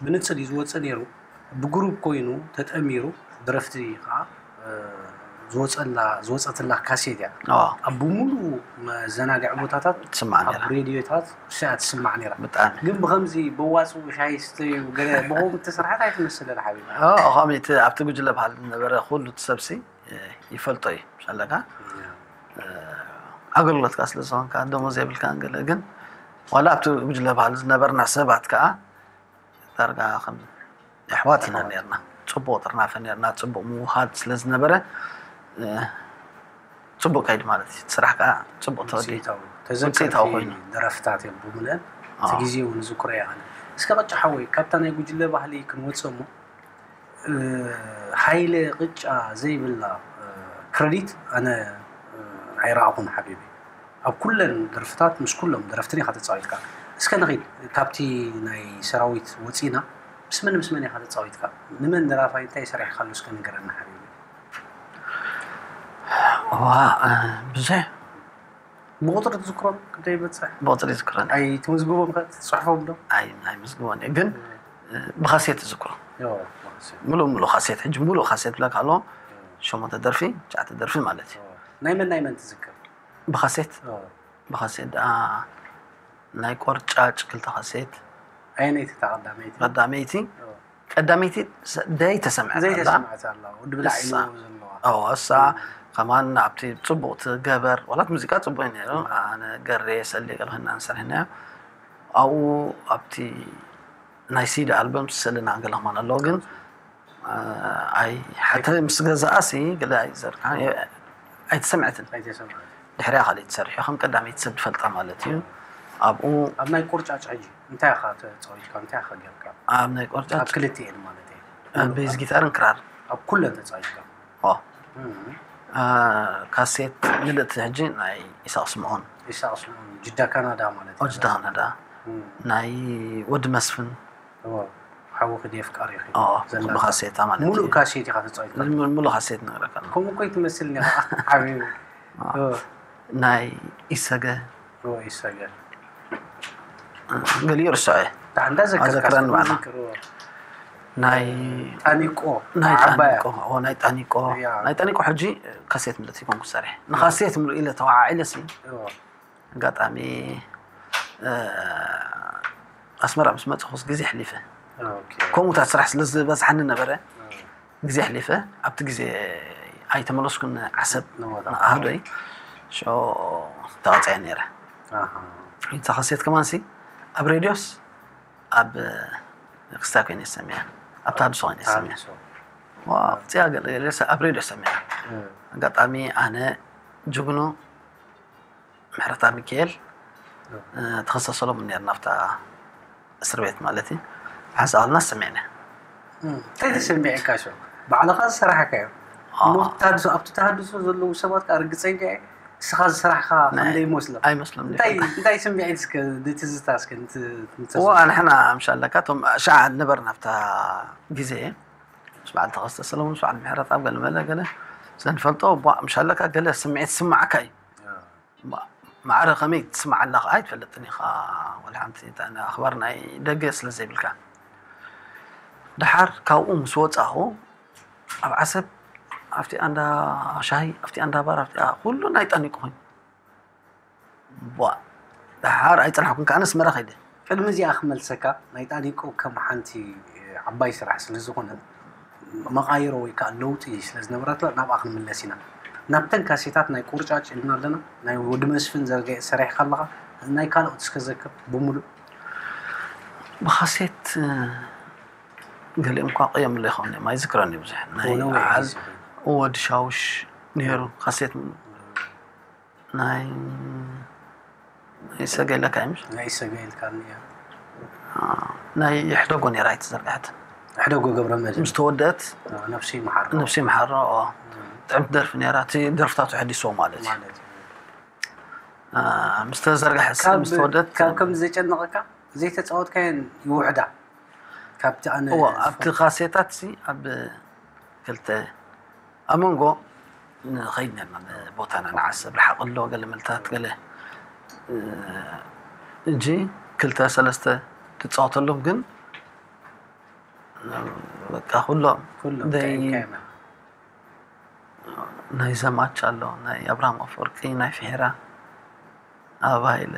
ብንፅል እዩ ዝወፅእ ነይሩ። ብግሩፕ ኮይኑ ተጠሚሩ ደረፍቲ ከዓ ዝወፀላ ዝወፀትላ ካሴት እያ። ኣብ ብምሉእ መዘናግዒ ቦታታት ትስማዕ ኣብ ሬድዮታት እሳ ትስማዕ ነይራ። ብጣዕሚ ግን ብኸምዚ በዋፅኡ ሻሂ ስተዩ ገለ ብኸምኡ ተሰርሐት ኣይትመስልን ሓቢቢ። ከምቲ ኣብቲ ጉጅለ ባህል ዝነበረ ኩሉ እቲ ሰብሲ ይፈልጦ እዩ ኣለካ። ኣገልግሎትካ ስለ ዝኾንካ ደሞዝ የብልካን ገለ ግን ዋላ ኣብቲ ጉጅለ ባህል ዝነበርና ሰባት ከዓ ዳርጋ ከም ኣሕዋት ኢና ነርና። ፅቡቕ ጥርናፈ ነርና። ፅቡቕ ምውሃድ ስለ ዝነበረ ፅቡቕ ከይድ ማለት እዩ። ስራሕ ከዓ ፅቡቕ ተወዲ ተዘከርቲ ደረፍታት እዮም ብምለን እቲ ግዜ እውን ዝክሮ ይኣነ። እስከ ቅጫ ሓወይ ካብታ ናይ ጉጅለ ባህሊ ክንወፅእ እሞ ሃይለ ቅጫ ዘይብላ ክረዲት ኣነ ኣይረኣኹን ሓቢቢ። ኣብ ኩለን ደርፍታት ምስ ኩሎም ደረፍትን ኢኻ ተፃዊትካ። እስከ ንኺድ ካብቲ ናይ ሰራዊት ወፂና ምስ መን ምስ መን ኢኻ ተፃዊትካ? ንመን ደራፋይ እንታይ ሰሪሕካሉ እስከ ንገረና ሓቢቢ። ዋ ብዙሕ ብቁፅሪ ትዝክሮም ክንደይ ይበፅሕ? ብቁፅሪ ይዝክረኒ። ኣይትምዝግቦም ከ ትፅሕፎም ዶ? ኣይምዝግቦን እየ ግን ብካሴት ዝዝክሮ። ሙሉእ ሙሉእ ካሴት ሕጂ ሙሉእ ካሴት ብለካ ኣሎ ሸሞንተ ደርፊ ትሽዓተ ደርፊ ማለት እዩ። ናይ መን ናይ መን ትዝክር? ብካሴት ብካሴት ደኣ ናይ ቆርጫጭ ክልተ ካሴት። ኣየነይቲ እታ ቀዳመይቲ? ቀዳመይቲ ቀዳመይቲ ደይ ተሰምዐት ኣላ። ዘይተሰምዐት ኣላ ወዲ ብላዕ ኢሉ ዘለዋ። እሳ ከማን ኣብቲ ፅቡቕ ትገበር ዋላት ሙዚቃ ፅቡቕ እዩ ነይሩ። ኣነ ገሬ ሰሊ ገለ ኮይና ንሰርሕናዮ ኣብኡ ኣብቲ ናይ ሲዲ ኣልበም ስእልና ገለ ከማን ኣለዎ ግን ኣይ ሓተ ምስ ገዛኣሲ ገለ ኣይዘርካ ኣይተሰምዐትን። ኣይተሰምዐት። ድሕሪያ ካልእ ትሰርሕ ከም ቀዳመይቲ ሰብ ትፈልጣ ማለት እዩ። ኣብኡ ኣብ ናይ ቆርጫጭ ሕጂ እንታይ ኢኻ ተፃዊትካ እንታይ ኢኻ ጌርካ? ኣብ ናይ ቆርጫጭ ክልቲኤን ማለት እዩ። ቤዝ ጊታርን ክራር ኣብ ኩለን ተፃዊትካ? ካሴት ምልእቲ ሕጂ ናይ ኢሳቅ ስምዖን ኢሳቅ ስምዖን ጅዳ ካናዳ ማለት እዩ። ጅዳ ካናዳ ናይ ወዲ መስፍን ሓዊ ክዲ ኣፍቃሪ ብካሴታ ማለት ሙሉእ ካሴት ኢኻ ተፃዊትካ? ሙሉእ ካሴት ነግረካ ኣለኹ። ከምኡ እኮ ይትመስል ኔራ ሓቢቢ። ናይ ኢሰገ ኢሰገ ገሊኡ ርስዖ እየ። እንዳዘከርካ ኣዘክረኒ ባዕላ። ናይ ጣኒቆ ናይ ዓባያ ጣኒቆ ኦ ናይ ጣኒቆ ያ። ናይ ጣኒቆ ሕጂ ካሴት ምልእቲ ይኮንኩ ሰሪሕ ንካሴት ምልእ ኢለ ተዋዓዒለ ሲ እዎ። ኣጋጣሚ እ፣ ኣስመራ ምስ መፅኹስ ግዜ ሕሊፈ ኦኬ። ከምኡታት ስራሕ ስለ ዝበዝሓኒ ነበረ እዎ። ግዜ ሕሊፈ ኣብቲ ግዜ ኣይተመለስኩን ዓሰብ ንወዳ። ንኣህዶይ ሾ ተቐፅያ ነይረ ኣሃ። እታ ካሴት ከማንሲ ኣብ ሬድዮስ ኣብ ክስታ ኮይነ ሰሚያ ኣብ ተሃድሶ ኮይነ ሰሚያ ተሃድሶ። ዋ ኣብፅያ ገለ ገለ ሰ- ኣብ ሬድዮ ሰሚያ እም። ኣጋጣሚ ኣነ ጅግኑ ምሕረታ ሚካኤል እ፣ ተኸሰ ሰሎሙን ነርና ኣብታ እስር ቤት ማለት እዩ ሓንሳእልና ሰሚዕና እም። እንታይ ተሰሚዕካ ሾ? ባዕልኻ ዝሰራሕካዮ ኣዎ። እሞ ተሃድሶ ኣብቲ ተሃድሶ ዘለዉ ሰባት ከዓ ርግፀኛ እየ እስኻ ዝሰራሕካ ናይ- ከምደ ይመስሎም ኣይመስሎም እንታይ እንታይ ስምዒት እስከ ንትዝታ እስከ ንት- ንተዘ- እዋ ንሕና ምሻለካ እቶም ሻዓ ነበርና ኣብታ ግዜ ምስ በዓል ተኸስተ ሰለሙን ምስ በዓል ምሕረት ኣብ ገለ መለ ገለ ስለንፈልጦ ቧ ምሻለካ ገለ ስምዒት ስማዓካ እዩ ማ- ማዕረ ከመይ ትስማዕ ኣለኻ ኣይትፈልጥን ኢኻ ወላ ሓንቲ እታ ኣኽባር ናይ ደገ ስለ ዘይብልካ ደሓር ካብኡ ምስ ወፃኹ ኣብ ዓሰብ ኣብቲ ኣንዳ ሻሂ ኣብቲ ኣንዳ ባር ኣብቲ ኩሉ ናይ ጠኒቁ ኮይኑ ቧ ደሓር ኣይፀናሕኩን ከዓ ኣስመራ ከይደ ቅድሚ እዚኣ ክመልሰካ ናይ ጣኒቆ ከም ሓንቲ ዓባይ ስራሕ ስለ ዝኾነ መቓይሮ ወይ ከዓ ለውጢ ስለ ዝነበረትላ ናብኣ ክንምለስ ኢና ናብተን ካሴታት ናይ ቁርጫጭ ኢልና ኣለና ናይ ወዲ መስፍን ዘርገ ሰሪሕካ ኣለኻ ናይ ካልኦት እስከ ዘክር ብምሉእ ብካሴት ገሊኦም እኳ ቀየምሉ ይኸውን እዮም ኣይዝክረን እዩ ብዙሕ ናይ ነዊሕ በዓል ግዜ ኮይኑ። ወዲ ሻውሽ ነይሩ ካሴት ናይ ናይ ሰገይ ለካ እዩ ናይ ሰገ ኢልካኒ እያ ናይ ሕደጎ ነይራ ኣይተዘርግሐት ሕደጎ ገብረ መድህን ምስ ተወደአት ነፍሲ ይምሓር ነብሲ ምሓሮ ጥዕምቲ ደርፊ ነይራ እቲ ደርፍታቱ ሕዲስዎ ማለት እዩ ማለት እዩ ምስ ተዘርግሐ ካብ- ምስ ተወደአት ካብ ከም ዘጨነቐካ ዘይተፃወትካየን ይውሕዳ ካብቲ ኣነ እዎ ኣብቲ ካሴታት ሲ ኣብ ክልተ ኣብ መንጎ ንኸይድ ነርና ቦታና ንዓሰብ ርሓቕ ኣሎ ገለ መልታት ገለ እጂ ክልተ ሰለስተ ትፃወተሎም ግን በቃ ኩሎም ኩሎም ደይ- ከይንካየና ናይ ዘማች ኣሎ ናይ ኣብርሃም ኣፈወርቂ ናይ ፍሒራ ኣባይለ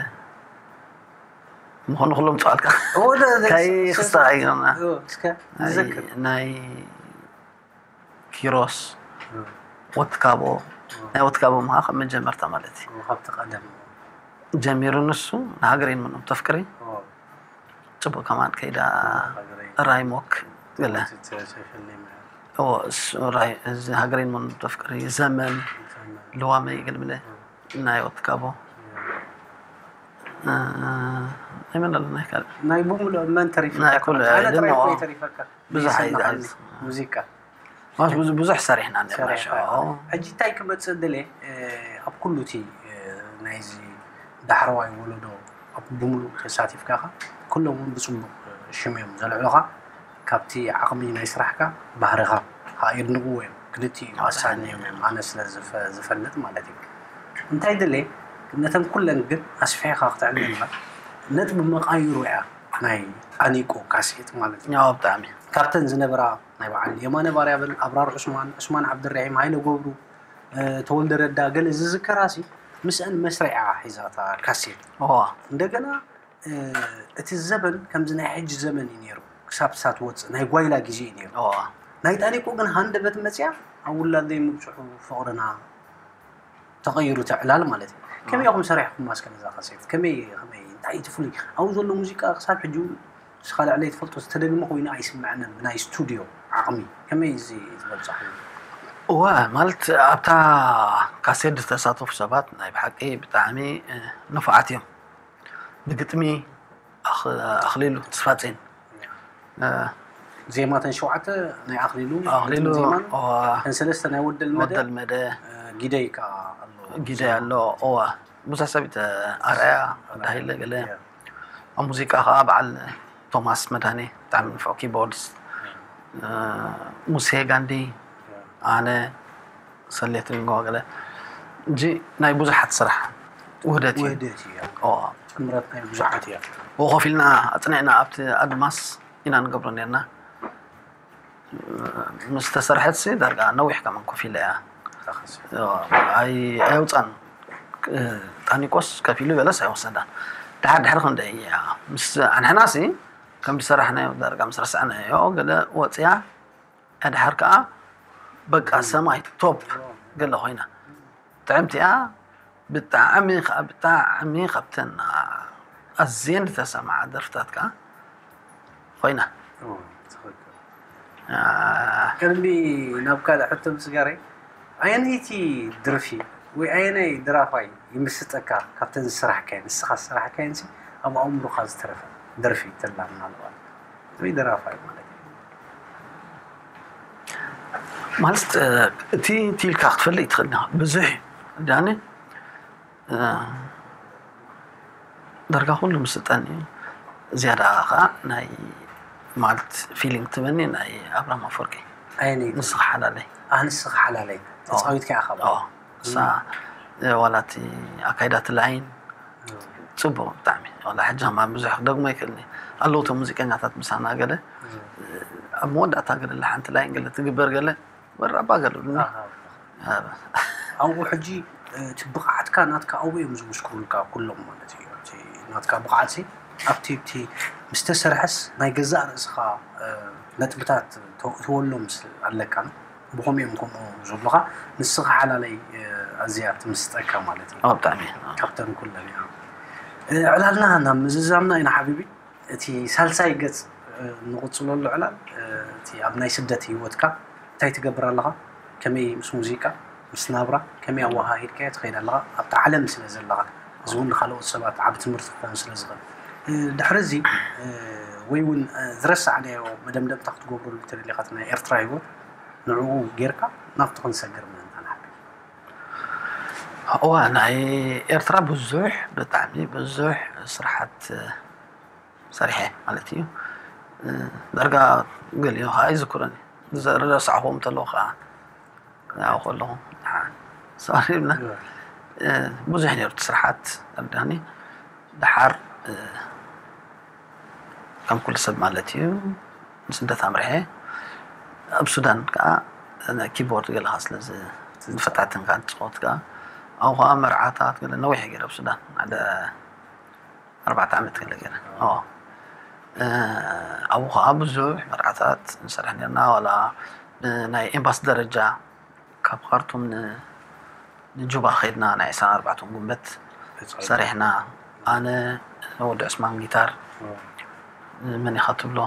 ምኾኑ ኩሎም ፃዋልካ ወደ ካይ ክስታ ኣይገርና እስከ ዝዘክር ናይ ኪሮስ ወትካቦ ናይ ወትካቦ ምሃ ካብ መጀመርታ ማለት እዩ ካብቲ ቀደም ጀሚሩ ንሱ ንሃገረይን ምንም ተፍቅሪ ፅቡቅ ከማን ከይዳ ራይሞክ ገለ እዎ፣ እሱ ራይ- እዚ ሃገረይን ምንም ተፍቅሪ ዘመን ልዋመይ ይገልምለ ናይ ወትካቦ ኣይመን ኣለና ካልእ ናይ ብምሉእ መን ናይ ኩሉ ተሪፈካ ኣነ ጥራይ ድንዋ። እኮ ተሪፈካ ብዙሕ ይስምዓኒ። ኣይዝሓዝ። ሙዚቃ ማለት ብዙ- ብዙሕ ሰሪሕና ሰሪሕካ። ነርና ሕጂ እንታይ ክመፅእ ደለ ኣብ ኩሉ እቲ ናይዚ ዳሕረዋይ ወለዶ ኣብ ብምሉእ ተሳቲፍካ ኢኻ ኩሎም እውን ብፅቡቅ ሽም እዮም ዘልዕሉኻ ካብቲ ዓቕሚ ናይ ስራሕካ ባህርኻ ከዓ የድንቕዎ እዮም ክልቲኡ ኣሳንዮም እዮም ኣነ ስለ ዝፈ- ዝፈልጥ ማለት እዩ እንታይ ደለ ነተን ኩለን ግን ኣስፊሕካ ክትዕልልና ነጥቢ መቃይሮ እያ ናይ ኣኒቆ ካሴት ማለት እዩ ያው ብጣዕሚ ካብተን ዝነበራ ናይ በዓል የማነ ባርያ በል ኣብራር ዑስማን ዑስማን ዓብድራሂም ሃይለ ገብሩ ተወልደ ረዳ ገለ ዝዝከራሲ ምስአን መስሪዓ ሒዛታ ካሴት ዋ እንደገና እቲ ዘበን ከምዚ ናይ ሕጂ ዘመን እዩ ነይሩ ክሳብ ሳት ወፅእ ናይ ጓይላ ግዜ እዩ ነይሩ ዋ ናይ ጣኒቁ ግን ሃንደበት መፅያ ኣብ ውላደይ ምብፅሑ ፍቕርና ተቐይሩ ትዕላል ማለት እዩ ከመይ ኢኹም ሰሪሕኩም ማስከ ነዛ ካሴት ከመይ ከመይ እንታይ እቲ ፍሉይ ኣብኡ ዘሎ ሙዚቃ ክሳብ ሕጂ እውን ንስኻ ልዕለይ ትፈልጦ ዝተደግመ ኮይኑ ኣይስምዐንን ብናይ ስቱድዮ ዓቕሚ ከመይ እዚ ዝበፅሑ እወ ማለት ኣብታ ካሴት ዝተሳተፉ ሰባት ናይ ብሓቂ ብጣዕሚ ንፉዓት እዮም ብግጥሚ ኣኽሊሉ ተስፋፅን ዜማተን ሸውዓተ ናይ ኣኽሊሉ ኣኽሊሉ ዜማን እዋ፣ ተን ሰለስተ ናይ ወደል መደ ወደል መደ ጊደይ ከዓ ኣሎ ጊደ ኣሎ እዋ ብዙሕ ሰብ ይተ ኣርኣያ ወዳሃይለ ገለ ኣብ ሙዚቃ ከዓ በዓል ቶማስ መድሃኔ ብጣዕሚ ንፉዕ ኪቦርድስ ሙሴ ጋንዲ ኣነ ሰሌት ሪንጎ ገለ እንጂ ናይ ብዙሓት ስራሕ ውህደት እዩ ውህደት እዩ እዋ ጥምረት ናይ ብዙሓት እያ ኮፍ ኢልና ኣፅኒዕና ኣብቲ ኣድማስ ኢና ንገብሮ ነርና ምስ ተሰርሐት ሲ ዳርጋ ነዊሕ ከማን ኮፍ ኢለ እያ። ኣይ ኣየውፃን። ጣኒቆስ ከፊሉ በለስ ኣይወሰዳን። ድሓር ድሕሪ ክንደ እያ ምስ ኣንሕና ሲ ከም ዝሰራሕናዮ ዳርጋ ምስ ረሳዕናዮ ገለ ወፅያ። ድሓር ከዓ በቃ ሰማይ ቶፕ ገለ ኮይና። ጥዕምቲ እያ። ብጣዕሚ ከዓ ብጣዕሚ ካብተን ኣዝየን ዝተሰምዓ ደርፍታት ከዓ ኮይና። ቅድሚ ናብ ካልእ ሕቶ ምስጋረይ ኣየነይቲ ድርፊ ወይ ኣየናይ ድራፋይ ይምስጠካ ካብተን ዝሰራሕካየን ንስኻ ዝሰራሕካየን ኣብ ኣእምሮኻ ዝተረፈ ደርፊ ተላ ምናልባት ወይ ደራፋይ ማለት እዩ። ማለት እቲ ትልካ ክትፈልጥ ትኽእል ኢኻ። ብዙሕ ዳኒ ዳርጋ ኩሉ ምስጠኒ እዩ። ዝያዳ ከዓ ናይ ማለት ፊሊንግ ትበኒ ናይ ኣብርሃም ኣፈወርቂ። ኣየነይቲ ንስኻ ሓላለይ። ኣህ ንስኻ ሓላለይ ተፃዊትካ ኢኻ። እሳ ዋላ እቲ ኣካይዳ እቲ ላይን ፅቡቅ ብጣዕሚ ዋላ ሕጂ ከማን ብዙሕ ክደግሞ ይክእልኒ ኣለዉ እቶም ሙዚቀኛታት ምሳና ገለ ኣብ መወዳእታ ገለ ሓንቲ ላይን ገለ ትግበር ገለ ወራባ ገለ ብሉኒ። ኣብኡ ሕጂ እቲ ብቕዓትካ ናትካ ኣብኡ እዮም ዝምስክሩልካ ኩሎም ማለት እዩ። ናትካ ብቕዓት ኣብቲ ኣብቲ ምስ ተሰርሐስ ናይ ገዛእ ርእስኻ ነጥብታት ትወሎም ኣለካ። ብኸምኡ እዮም ከምኡ ዝብሉኻ። ንስኻ ሓላለይ ኣዝያ ትምስጠካ ማለት እዩ። ብጣዕሚ ካብተን ኩለን እያ። ዕላልና ናብ ምዝዛምና ኢና ሓቢቢ። እቲ ሳልሳይ ገጽ ንቕጽለሉ ዕላል እቲ ኣብ ናይ ስደት ህይወትካ እንታይ ትገብር ኣለኻ? ከመይ ምስ ሙዚቃ ምስ ናብራ ከመይ ኣወሃሂድካዮ ትኸይድ ኣለኻ? ኣብቲ ዓለም ስለ ዘለኻ እዚ እውን ንኻልኦት ሰባት ዓቢ ትምህርቲ ክኾን ስለ ዝኽእል ድሕሪ እዚ ወይ እውን ዝረሳዕናዮ መደምደምታ ክትገብረሉ ትደሊ ኢኻ ናይ ኤርትራ ህይወት ንዕኡ ጌርካ ናብቲ ክንሰግር ምእንታን ሓቢር እዋ ናይ ኤርትራ ብዙሕ ብጣዕሚ ብዙሕ ስራሓት ሰሪሐ ማለት እዩ። ዳርጋ ገሊኡ ከዓ ይዝክረኒ ዝረሳዕኹም እንተለዉ ከዓ ያው ከለኹ ሰሪብና ብዙሕ ነይሩ እቲ ስራሓት ኣዳኒ ድሓር ከም ኩሉ ሰብ ማለት እዩ ንስደት ኣምርሐ ኣብ ሱዳን ከዓ ኪቦርድ ገለካ ስለ ዝፈታተንካ ትፅወት ከዓ ኣብኡ ከዓ መርዓታት ገለ ነዊሕ ገይረ ኣብ ሱዳን ሓደ ኣርባዕተ ዓመት ገለ ገለ ኣብኡ ከዓ ብዙሕ መርዓታት ንሰርሕ ነርና ዋላ ናይ ኤምባሲ ደረጃ ካብ ካርቱም ንጁባ ከይድና ናይ ዕስራን ኣርባዕተን ጉንበት ሰሪሕና ኣነ ወዲ ዕስማን ጊታር መን ኢኻ ትብሎ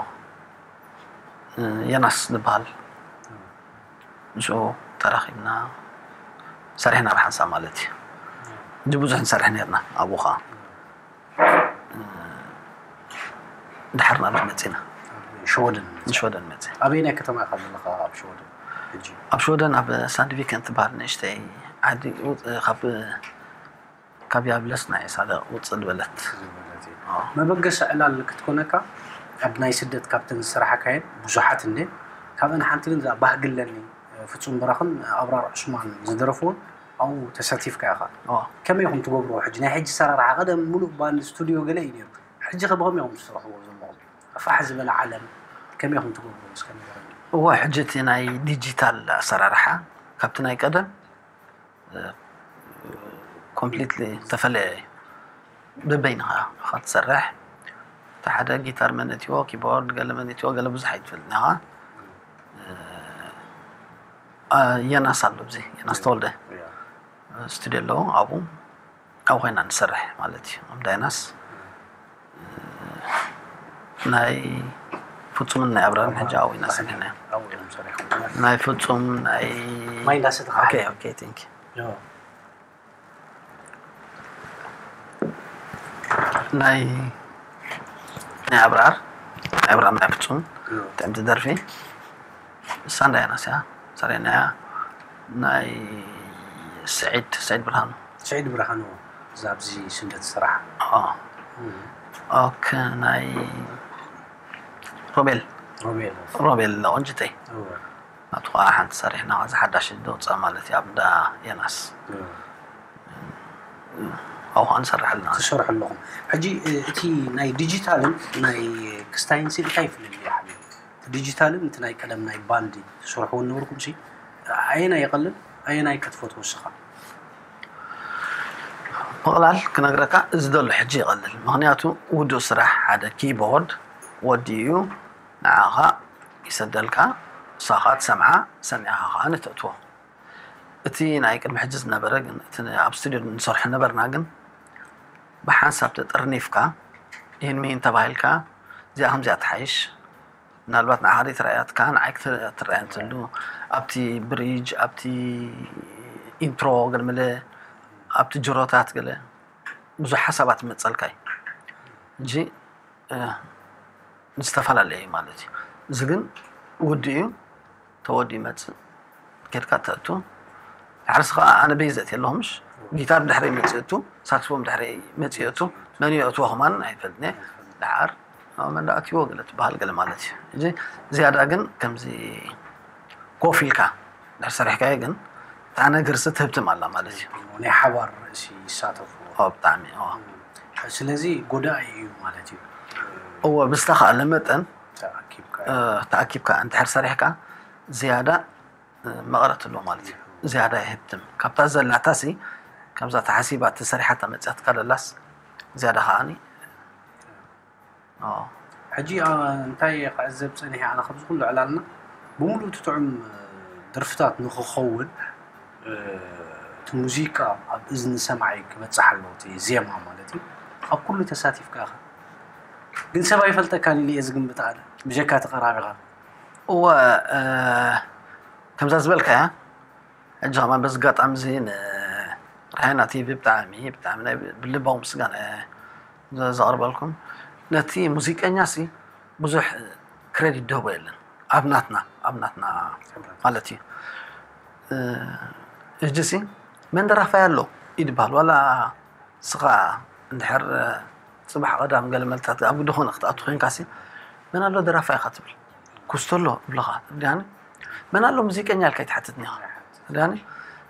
የናስ ዝበሃል ምስኡ ተራኺብና ሰሪሕና ብሓንሳብ ማለት እዩ እንጂ ብዙሕ ንሰርሕ ነርና ኣብኡ ከዓ ድሓር ናብዚ መፂና ሸወደን ንሸወደን መፂ ኣበይናይ ከተማ ኢኻ ዘለኻ ኣብ ሸወደን ሕጂ ኣብ ሸወደን ኣብ ሳንድቪከን ትበሃል ንእሽተይ ዓዲ ካብ ካብ ያብለስ ናይ ሳደ ውፅእ ዝበለት መበገሲ ዕላል ክትኮነካ ኣብ ናይ ስደት ካብተን ዝሰራሕካየን ብዙሓት እንደ ካብአን ሓንቲ ግን እዛ ባህጊ ኣለኒ ፍፁም በራኽን ኣብራር ዑስማን ዝደረፍዎን ኣብኡ ተሳቲፍካ ኢኻ ከመይ ኢኹም ትገብርዎ ሕጂ ናይ ሕጂ ሰራርሓ ቀደም ሙሉእ ባንድ ስቱድዮ ገለ እዩ ነይሩ ሕጂ ከ ብኸመይ ኢኹም ትሰርሕዎ ዘለኹም ፋሕ ዝበለ ዓለም ከመይ ኢኹም ትገብርዎ እስከ ንገረኒ እወ ሕጂ እቲ ናይ ዲጂታል ኣሰራርሓ ካብቲ ናይ ቀደም ኮምፕሊትሊ ዝተፈለየ እዩ በበይንኻ ኢኻ ትሰርሕ እቲ ሓደ ጊታር መን እትዎ ኪቦርድ ገለ መን እትዎ ገለ ብዙሕ ኣይትፈልጥን ኢኻ የናስ ኣሎ እዚ የናስ ተወልደ ስቱድዮ ኣለዎ ኣብኡ ኣብኡ ኮይና ንሰርሕ ማለት እዩ ኣብ ዳይናስ ናይ ፍፁምን ናይ ኣብራርን ሕጂ ኣብኡ ኢና ሰሪሕና ናይ ፍፁም ናይ ማይ እንዳሰተኻ ኦኬ ኦኬ ቴንክ ናይ ናይ ኣብራር ናይ ኣብራር ናይ ፍፁም ጥዕምቲ ደርፊ እሳ እንዳየናስያ ሰሪሕናያ ናይ ስዒድ ስዒድ ብርሃኑ ስዒድ ብርሃኑ እዛ ኣብዚ ስደት ስራሕ ኦክ ናይ ሮቤል ሮቤል ሮቤል ቆንጅተይ ናቱ ከዓ ሓንቲ ሰሪሕና እዚ ሓዳሽ ዝወፅኣ ማለት እዩ ኣብ እንዳ የናስ ኣብኡ ከዓ ንሰርሕ ኣለና ትሰርሑ ኣለኹም ሕጂ እቲ ናይ ዲጂታልን ናይ ክስታይን ሲ እንታይ ይፍልል እዩ ሓቢሩ ዲጂታልን እቲ ናይ ቀደም ናይ ባንድ ትሰርሕዎ ነበርኩም ሲ ኣየናይ ይቐልል ኣየናይ ክትፈትዎ ንስኻ? ምቕላል ክነግረካ፣ እዚ ዘሎ ሕጂ ይቐልል። ምኽንያቱ ውዱእ ስራሕ ሓደ ኪቦርድ ወዲኡ ንዓኻ ይሰደልካ፣ ንስኻ ትሰምዓ፣ ሰሚዕኻ ከዓ ንተእትዎ። እቲ ናይ ቅድሚ ሕጂ ዝነበረ ግን፣ እቲ ኣብ ስቱድዮ ንሰርሖ ነበርና ግን፣ ብሓንሳብ ተጠርኒፍካ፣ ይህን ሚህን ተባሂልካ፣ እዚኣ ከምዚኣ ትሓይሽ፣ ምናልባት ንዓኻ ትረኣያትካ፣ ንዓይ ክትረኣያ እንተሉ፣ ኣብቲ ብሪጅ፣ ኣብቲ ኢንትሮ፣ ገለመለ ኣብቲ ጅሮታት ገለ ብዙሕ ሓሳባት ይመጸልካ እዩ። ሕጂ፣ እ፣ ዝተፈላለየ እዩ ማለት እዩ። እዚ ግን ውዲ እዩ፣ ተወዲ ይመጽእ፣ ኬድካ ተእቱ። ድሓር ስኻ ኣነ በይ ዘእትየ ኣለኹ፣ ምሽ ጊታር ድሕሪ መጽእ እቱ፣ ሳክስፎን ድሕሪ መጽእ እቱ፣ መን እዩ እትዎ ከማን ኣይፈልጥን እየ። ድሓር ኣብ መን ደኣ እትዎ ገለ ትበሃል ገለ ማለት እዩ። እዚ ዝያዳ ግን ከምዚ ኮፍ ኢልካ ድሕር ሰሪሕካዮ ግን እታ ነገር ሲ ትህብትም ኣላ ማለት እዩ። ናይ ሓባር ርእሲ ይሳተፉ። ኦ፣ ብጣዕሚ፣ ኦ። ስለዚ ጎዳኢ እዩ ማለት እዩ። እወ፣ ብዝተኻእለ መጠን ተኣኪብካ እ፣ ተኣኪብካ እንድሕር ሰሪሕካ ዝያዳ እ፣ መቐረት ኣለዎ ማለት እዩ። ዝያዳ ይህብትም ካብታ ዘላታ ሲ፣ ካብዛ ተሓሲባ ተሰሪሓ ተመፅያትካ ደላስ ዝያዳ ከዓኒ ኦ፣ ሕጂ ኣ፣ እንታይ ክዕዘብ ፀኒሐ ኣነ ካብዚ ኩሉ ዕላልና ብምሉእ እቲ ጥዑም እ፣ ደርፍታት ንክኸውን እ፣ እቲ ሙዚቃ ኣብ እዝኒ ሰማዒ ክበፅሕ ኣለዎ፣ እቲ ዜማ ማለት እዩ። ኣብ ኩሉ ተሳቲፍካ ኢኻ፣ ግን ሰብ ኣይፈልጠካን ኢሉ እየ ዝግምት ኣነ ብጀካ እቲ ቀራቢኻ። እወ እ፣ ከምዛ ዝበልካያ ሕጂ ከማን በዚ ኣጋጣሚ እዚ ንራህና ቲቪ ብጣዕሚ ብጣዕሚ ናይ ብልባዊ ምስጋና እየ ዘ- ዘቕርበልኩም። ነቲ ሙዚቀኛ ሲ ብዙሕ ክሬዲት ድህቦ የለን ኣብ ናትና ኣብ ናትና ማለት እዩ። እ፣ ሕጂ ሲ መን ደራፋይ ኣሎ ይድበሃል ዋላ ስኻ እንድሕር እ፣ ጽባሕ ቀዳም ገለ መልታት ኣብ ግዲ ኾነ ክትኣቱ ኮይንካ ሲ መን ኣሎ ደራፋይ ኢኻ ትብል ኩስቶ ኣሎ እብለኻ ዳኒ መን ኣሎ ሙዚቀኛ ኢልካ ይትሓትትኒ ኢኻ ዳኒ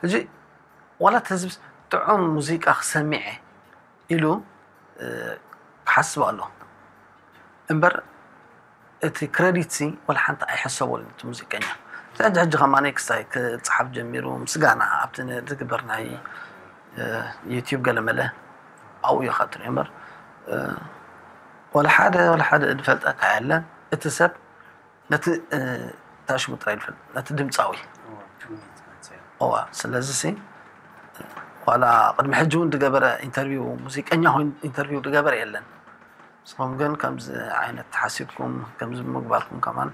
እዚ ዋላ እቲ ህዝቢ ጥዑም ሙዚቃ ክሰሚዐ ኢሉ እ፣ ክሓስብ ኣሎ እምበር እቲ ክረዲት ሲ ወላ ሓንቲ ኣይሕሰበሉን እቲ ሙዚቀኛ እዚ ሕጂ ሕጂ ከማነይ ክሳይ ክፅሓፍ ጀሚሩ ምስጋና ኣብቲ ን- ዝግበር ናይ እ፣ ዩቲዩብ ገለመለ ኣብኡ እዩ ካትሪዮ እምበር እ፣ ወላ ሓደ ወላ ሓደ ዝፈልጠካ የለን እቲ ሰብ ነቲ እ፣ ታሽሙ ጥራይ ዝፈልጥ ነቲ ድምፃዊ እዋ ስለዚ ሲ ዋላ ቅድሚ ሕጂ እውን ዝገበረ ኢንተርቪው ሙዚቀኛ ኮይኑ ኢንተርቪው ዝገበረ የለን ንስኹም ግን ከምዚ ዓይነት ተሓሲብኩም ከምዚ ምግባርኩም ከማን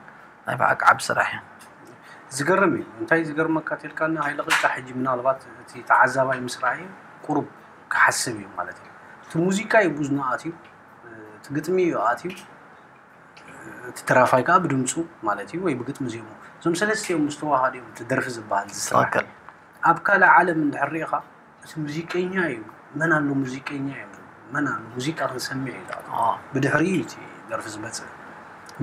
ናይ ብሓቂ ዓቢ ስራሕ እዩ ዝገርም እዩ። እንታይ ዝገርመካ ተልካና ሃይለ ቅጫ ሕጂ ምናልባት እቲ ተዓዛባይ ምስ ረኣየ ቁሩብ ክሓስብ እዩ ማለት እዩ። እቲ ሙዚቃ እዩ ብዙ ኣትዩ፣ እቲ ግጥሚ እዩ ኣትዩ፣ እቲ ተራፋይ ከዓ ብድምፁ ማለት እዩ ወይ ብግጥሚ ዜሙ እዞም ሰለስቲኦም ምስ ተዋሃዱ እዮም እቲ ደርፊ ዝበሃል ዝስራሕ። ትኽክል ኣብ ካልእ ዓለም እንድሕር ሪኢኻ እቲ ሙዚቀኛ እዩ መን ኣሎ ሙዚቀኛ እዮም ዝብሉ። መን ኣሎ ሙዚቃ ክንሰምዕ እዩ ዝኣቱ። ኦ፣ ብድሕሪኡ እዩ እቲ ደርፊ ዝመፅእ።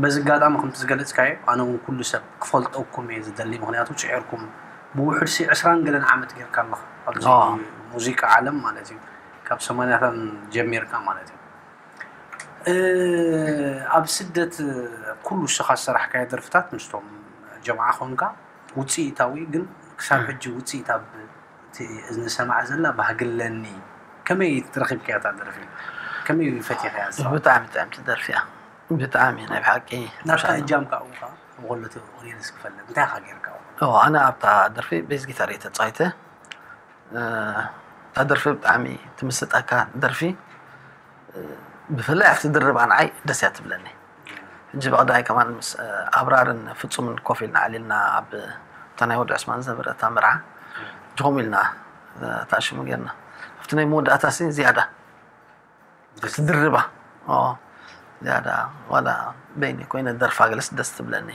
በዚ ኣጋጣሚ ከምቲ ዝገለፅካዮ ኣነ እውን ኩሉ ሰብ ክፈልጠኩም እየ ዝደሊ። ምክንያቱ ፅዒርኩም ብውሕድ ሲ ዕስራን ገለን ዓመት ጌርካ ኣለኻ ኣብዚ ኦ። ሙዚቃ ዓለም ማለት እዩ ካብ ሰማንያታን ጀሚርካ ማለት እዩ። እ፣ ኣብ ስደት ኩሉ እስኻ ዝሰራሕካዮ ደርፍታት ምስቶም ጀምዓ ኮንካ ውፅኢታዊ ግን ክሳብ ሕጂ ውፅኢት ኣብ እቲ እዝኒ ሰማዕ ዘላ ባህግለኒ ከመይ ረኺብካያ እታ ደርፊ? ከመይ ፈቲኻያ ንሳ? ብጣዕሚ ጥዕምቲ ደርፊ እያ ብጣዕሚ ናይ ብሓቂ ናትካ እጃም ካብኡ ኸዓ ብኸሎ ተቕሪር እስኪ ፈለጥ እንታይ ኢኻ ጌርካ ኣብኡ? ኦ፣ ኣነ ኣብታ ደርፊ ቤዝ ጊታር እየ ተፃዊተ እ፣ እታ ደርፊ ብጣዕሚ ትምስጠካ ደርፊ እ፣ ብፍላይ ኣብቲ ድርባ ንዓይ ደስ እያ ትብለኒ ሕጂ ብቐዳይ ከማን ምስ እ፣ ኣብራርን ፍፁምን ኮፍ ኢልና ዓሊልና ኣብ እታ ናይ ወዲ ዕስማን ዝነበረ እታ መርዓ ጅኾም ኢልና እ፣ እታ ሽሙ ጌርና ኣብቲ ናይ መወዳእታ ሲ ዝያዳ ትድርባ ኦ፣ ዝያዳ ዋላ በይኒ ኮይነ ደርፋ ገለስ ደስ ትብለኒ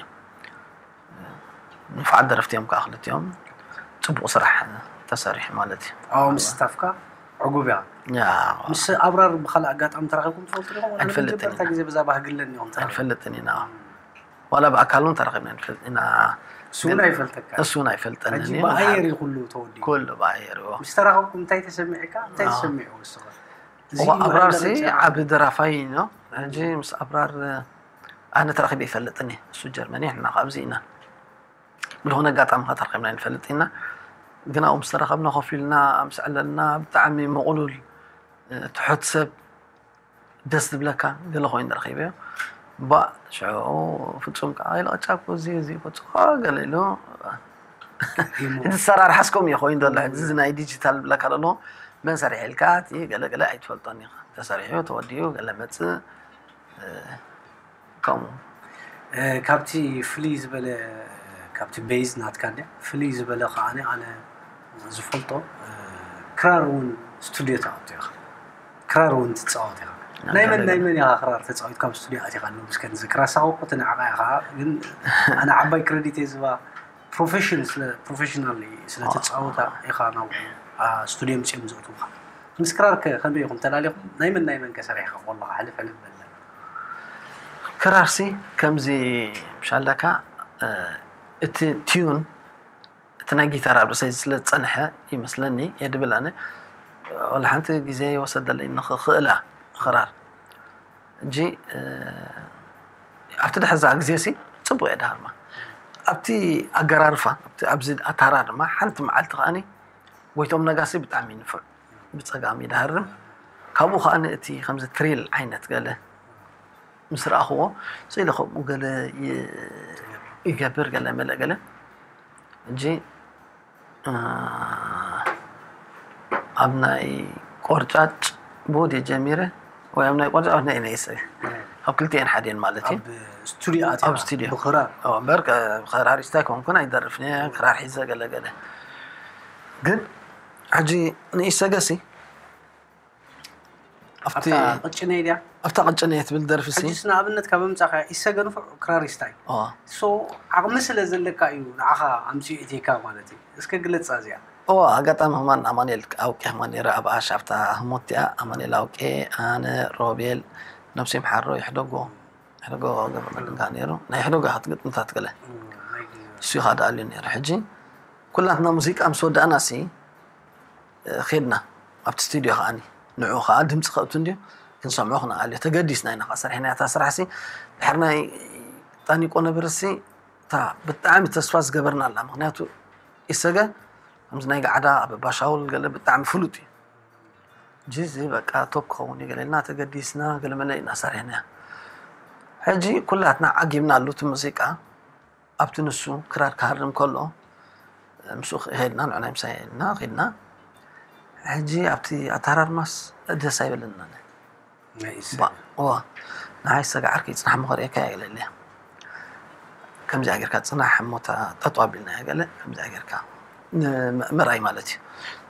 ንፉዓት ደረፍቲ እዮም ከዓ ክልቲኦም ፅቡቅ ስራሕ ተሰሪሑ ማለት እዩ ኣብኡ ምስታፍካ ዕጉብ እያ። ያ ምስ ኣብራር ብካልእ ኣጋጣሚ ተራኺብኩም ትፈልጡ ዲኹም? ኣነ ኣይንፈልጥን መጀመርታ ኢና። ግዜ ብዛ ባህግለኒ ኢኹም ተራኺብኩም። ኣይንፈልጥን ኢና ዋላ ብኣካል እውን ተራኺብና ኣይንፈልጥ ኢና እሱ እውን ኣይፈልጠካ። እሱ እውን ኣይፈልጠንን ሕጂ እዩ ብኣየር እዩ ኩሉ ተወዲኡ። ኩሉ ብኣየር እዩ ምስ ተራኸብኩም እንታይ ተሰሚዕካ? እንታይ ኣዎ። ተሰሚዑ ንስኻ? እዚ እኮ ኣብራር ሲ መረዳድኣ ዓቢ ደራፋይ ነው ሕጂ ምስ ኣብራር ኣነ ተራኺበ ይፈልጥን እየ። እሱ ጀርመን እየ፣ ንሕና ካብዚ ኢና። ብዝኾነ ኣጋጣሚ ኸዓ ተራኺብና ኣይንፈልጥ ኢና። ግን ኣብኡ ምስ ተራኸብና ኮፍ ኢልና ምስ ኣዕለልና ብጣዕሚ ምቕሉል፣ እ፣ ትሑት ሰብ፣ ደስ ዝብለካ ገለ ኮይኑ ረኺበዮ። ባእ ሽዑ ፍጹም ከዓ ኢሉ ጫኮ እዚ እዚ እኮ ጽቡቕ ገለ ኢሉ እቲ ሰራርሓስ ከምኡ እዩ ኮይኑ ዘሎ። ሕጂ እዚ ናይ ዲጂታል ዝብለካ ዘሎ መን ሰሪሑ ኢልካ እቲ ገለ ገለ ኣይትፈልጦን ኢኻ። ተሰሪሑ ተወዲኡ ገለ መጽእ፣ እ፣ ከምኡ። እ፣ ካብቲ ፍልይ ዝበለ፣ ካብቲ ቤዝ ናትካ እንድያ ፍልይ ዝበለ ከዓኒ ኣነ ዝፈልጦ፣ እ፣ ክራር እውን ስቱድዮ ትኣቱ ኢኻ። ክራር እውን ትጻወት ኢኻ። ናይ መን ናይ መን ኢኻ ክራር ተጻዊት ካብ ስቱድዮ ኣቲኻ? ኣሎ እስከ ንዝክራ ሳውቁ እቲ ንዓኻ ኢኻ፣ ግን ኣነ ዓባይ ክረዲት እየ ዝባ ፕሮፌሽን ስለ ፕሮፌሽናል ስለ ትጻወታ ኢኻ ናብኡ፣ ኣ፣ ስቱድዮ ምጽኦም ዘእትውኻ። ምስ ክራር ከ ከመይ ኢኹም ተላሊኹም? ናይ መን ናይ መን ከ ሰሪሕኻ ከለኻ ሕልፍ ሕልፍ በለ? ክራርሲ ከምዚ ምሻለካ፣ እ፣ እቲ ቲዩን እቲ ናይ ጊታር ኣብ ርእሰይ ስለ ዝጸንሐ ይመስለኒ፣ እየ ድብል ኣነ። ወላ ሓንቲ ግዜ ይወሰደለይ ንኽኽእላ ክራር። ሕጂ፣ እ፣ ኣብቲ ድሕዛ ግዜሲ ጽቡቕ እየ ድሃርማ። ኣብቲ ኣገራርፋ፣ ኣብቲ፣ ኣብዚ ኣታራ ድማ ሓንቲ መዓልቲ ከኣኒ ጎይቶም ነጋሲ ብጣዕሚ ንፉዕ ብጸጋም ይድሃርም። ካብኡ ከኣኒ እቲ ከምዚ ትሪል ዓይነት ገለ ምስ ረኣኽዎ፣ ስኢለ ከምኡ ገለ ይ-፣ ይገብር፣ ገለ መለ ገለ። ሕጂ፣ እ፣ ኣብ ናይ ቆርጫጭ ብኡ ድየ ጀሚረ? ወይ ኣብ ናይ ቆርጫጭ፣ ኣብ ናይ ነይሰ? ኣብ ክልቲኤን ሓዲኤን ማለት እዩ። ኣብ ስቱዲዮ ኣትያ ኣብ ስቱዲዮ። ብኽራር? ኦ፣ እምበር ከ-፣ ክራሪስት ኣይኮንኩን፣ ኣይደርፍን እየ፣ ክራር ሒዘ ገለ ገለ። ግን ሕጂ ንኢሰገሲ ኣብቲ ኣብታ ቅጭነይ ድያ? ኣብታ ቅጭነይ ትብል ደርፊ ሲ? ሕጅስ ንኣብነት ካብ ምምጻኻ ኢሰገ ንፉዕ ክራሪስታ እዩ። ኦ። ሶ ዓቕሚ ስለ ዘለካ እዩ ንዓኻ ኣምጺኡ እቲካ ማለት እዩ። እስከ ግለጻ እዚኣ። ኦ፣ ኣጋጣሚ ከማን ኣማኑኤል ኣውቂኽማ ነይረ ኣብ ኣሽ ኣብታ ህሞት እቲኣ ኣማኑኤል ኣውቄ፣ ኣነ፣ ሮቤል፣ ነብሲ ይምሓሮ፣ ይሕደጎ፣ ይሕደጎ ገብረመድህን ከኣ ነይሩ። ናይ ይሕደጎ ክትግጥምታት ገለ። እም፣ ናይ ግዜ። እሱ እዩ ከኣ ደኣልዩ ነይሩ። ሕጂ ኩላትና ሙዚቃ ምስ ወዳእና ሲ ኸድና ኣብቲ ስቱድዮ ከዓኒ ንዑ ከኣ ድምፂ ከእቱ እንድዩ ክንሰምዖ ክንኣልዮ ተገዲስና ኢና። ከኣ ሰሪሕና እታ ስራሕ ሲ ድሕር ናይ ጣኒቆ ነበር ሲ እታ ብጣዕሚ ተስፋ ዝገበርና ኣላ። ምክንያቱ ኢሰገ ከምዚ ናይ ገዓዳ ኣብ ባሻውል ገለ ብጣዕሚ ፍሉጥ እዩ። ጂዚ በቃ ቶፕ ክኸውን እዩ ገለ ኢልና ተገዲስና ገለ መለ ኢና ሰሪሕናያ። ሕጂ ኩላትና ዓጊብናሉ እቲ ሙዚቃ። ኣብቲ ንሱ ክራር ክሃርም ከሎ ምስኡ ኸድና ንዕናይ ምሳይ ኢልና ኸድና። ሕጂ ኣብቲ ኣተሃራርማስ ደስ ኣይበለናን። ናይ ኢሰገ። ባ-፣ እዋ፣ ንዓይ ኢሰገ ዓርከይ ጽናሕ እሞ ከርእየካ እየ ገለ ኢለያ። ከምዚኣ ጌርካ ጽናሕ እሞ እታ ጠጠው ኣቢልናያ ገለ ከምዚኣ ጌርካ ን-፣ ምርኣይ ማለት እዩ።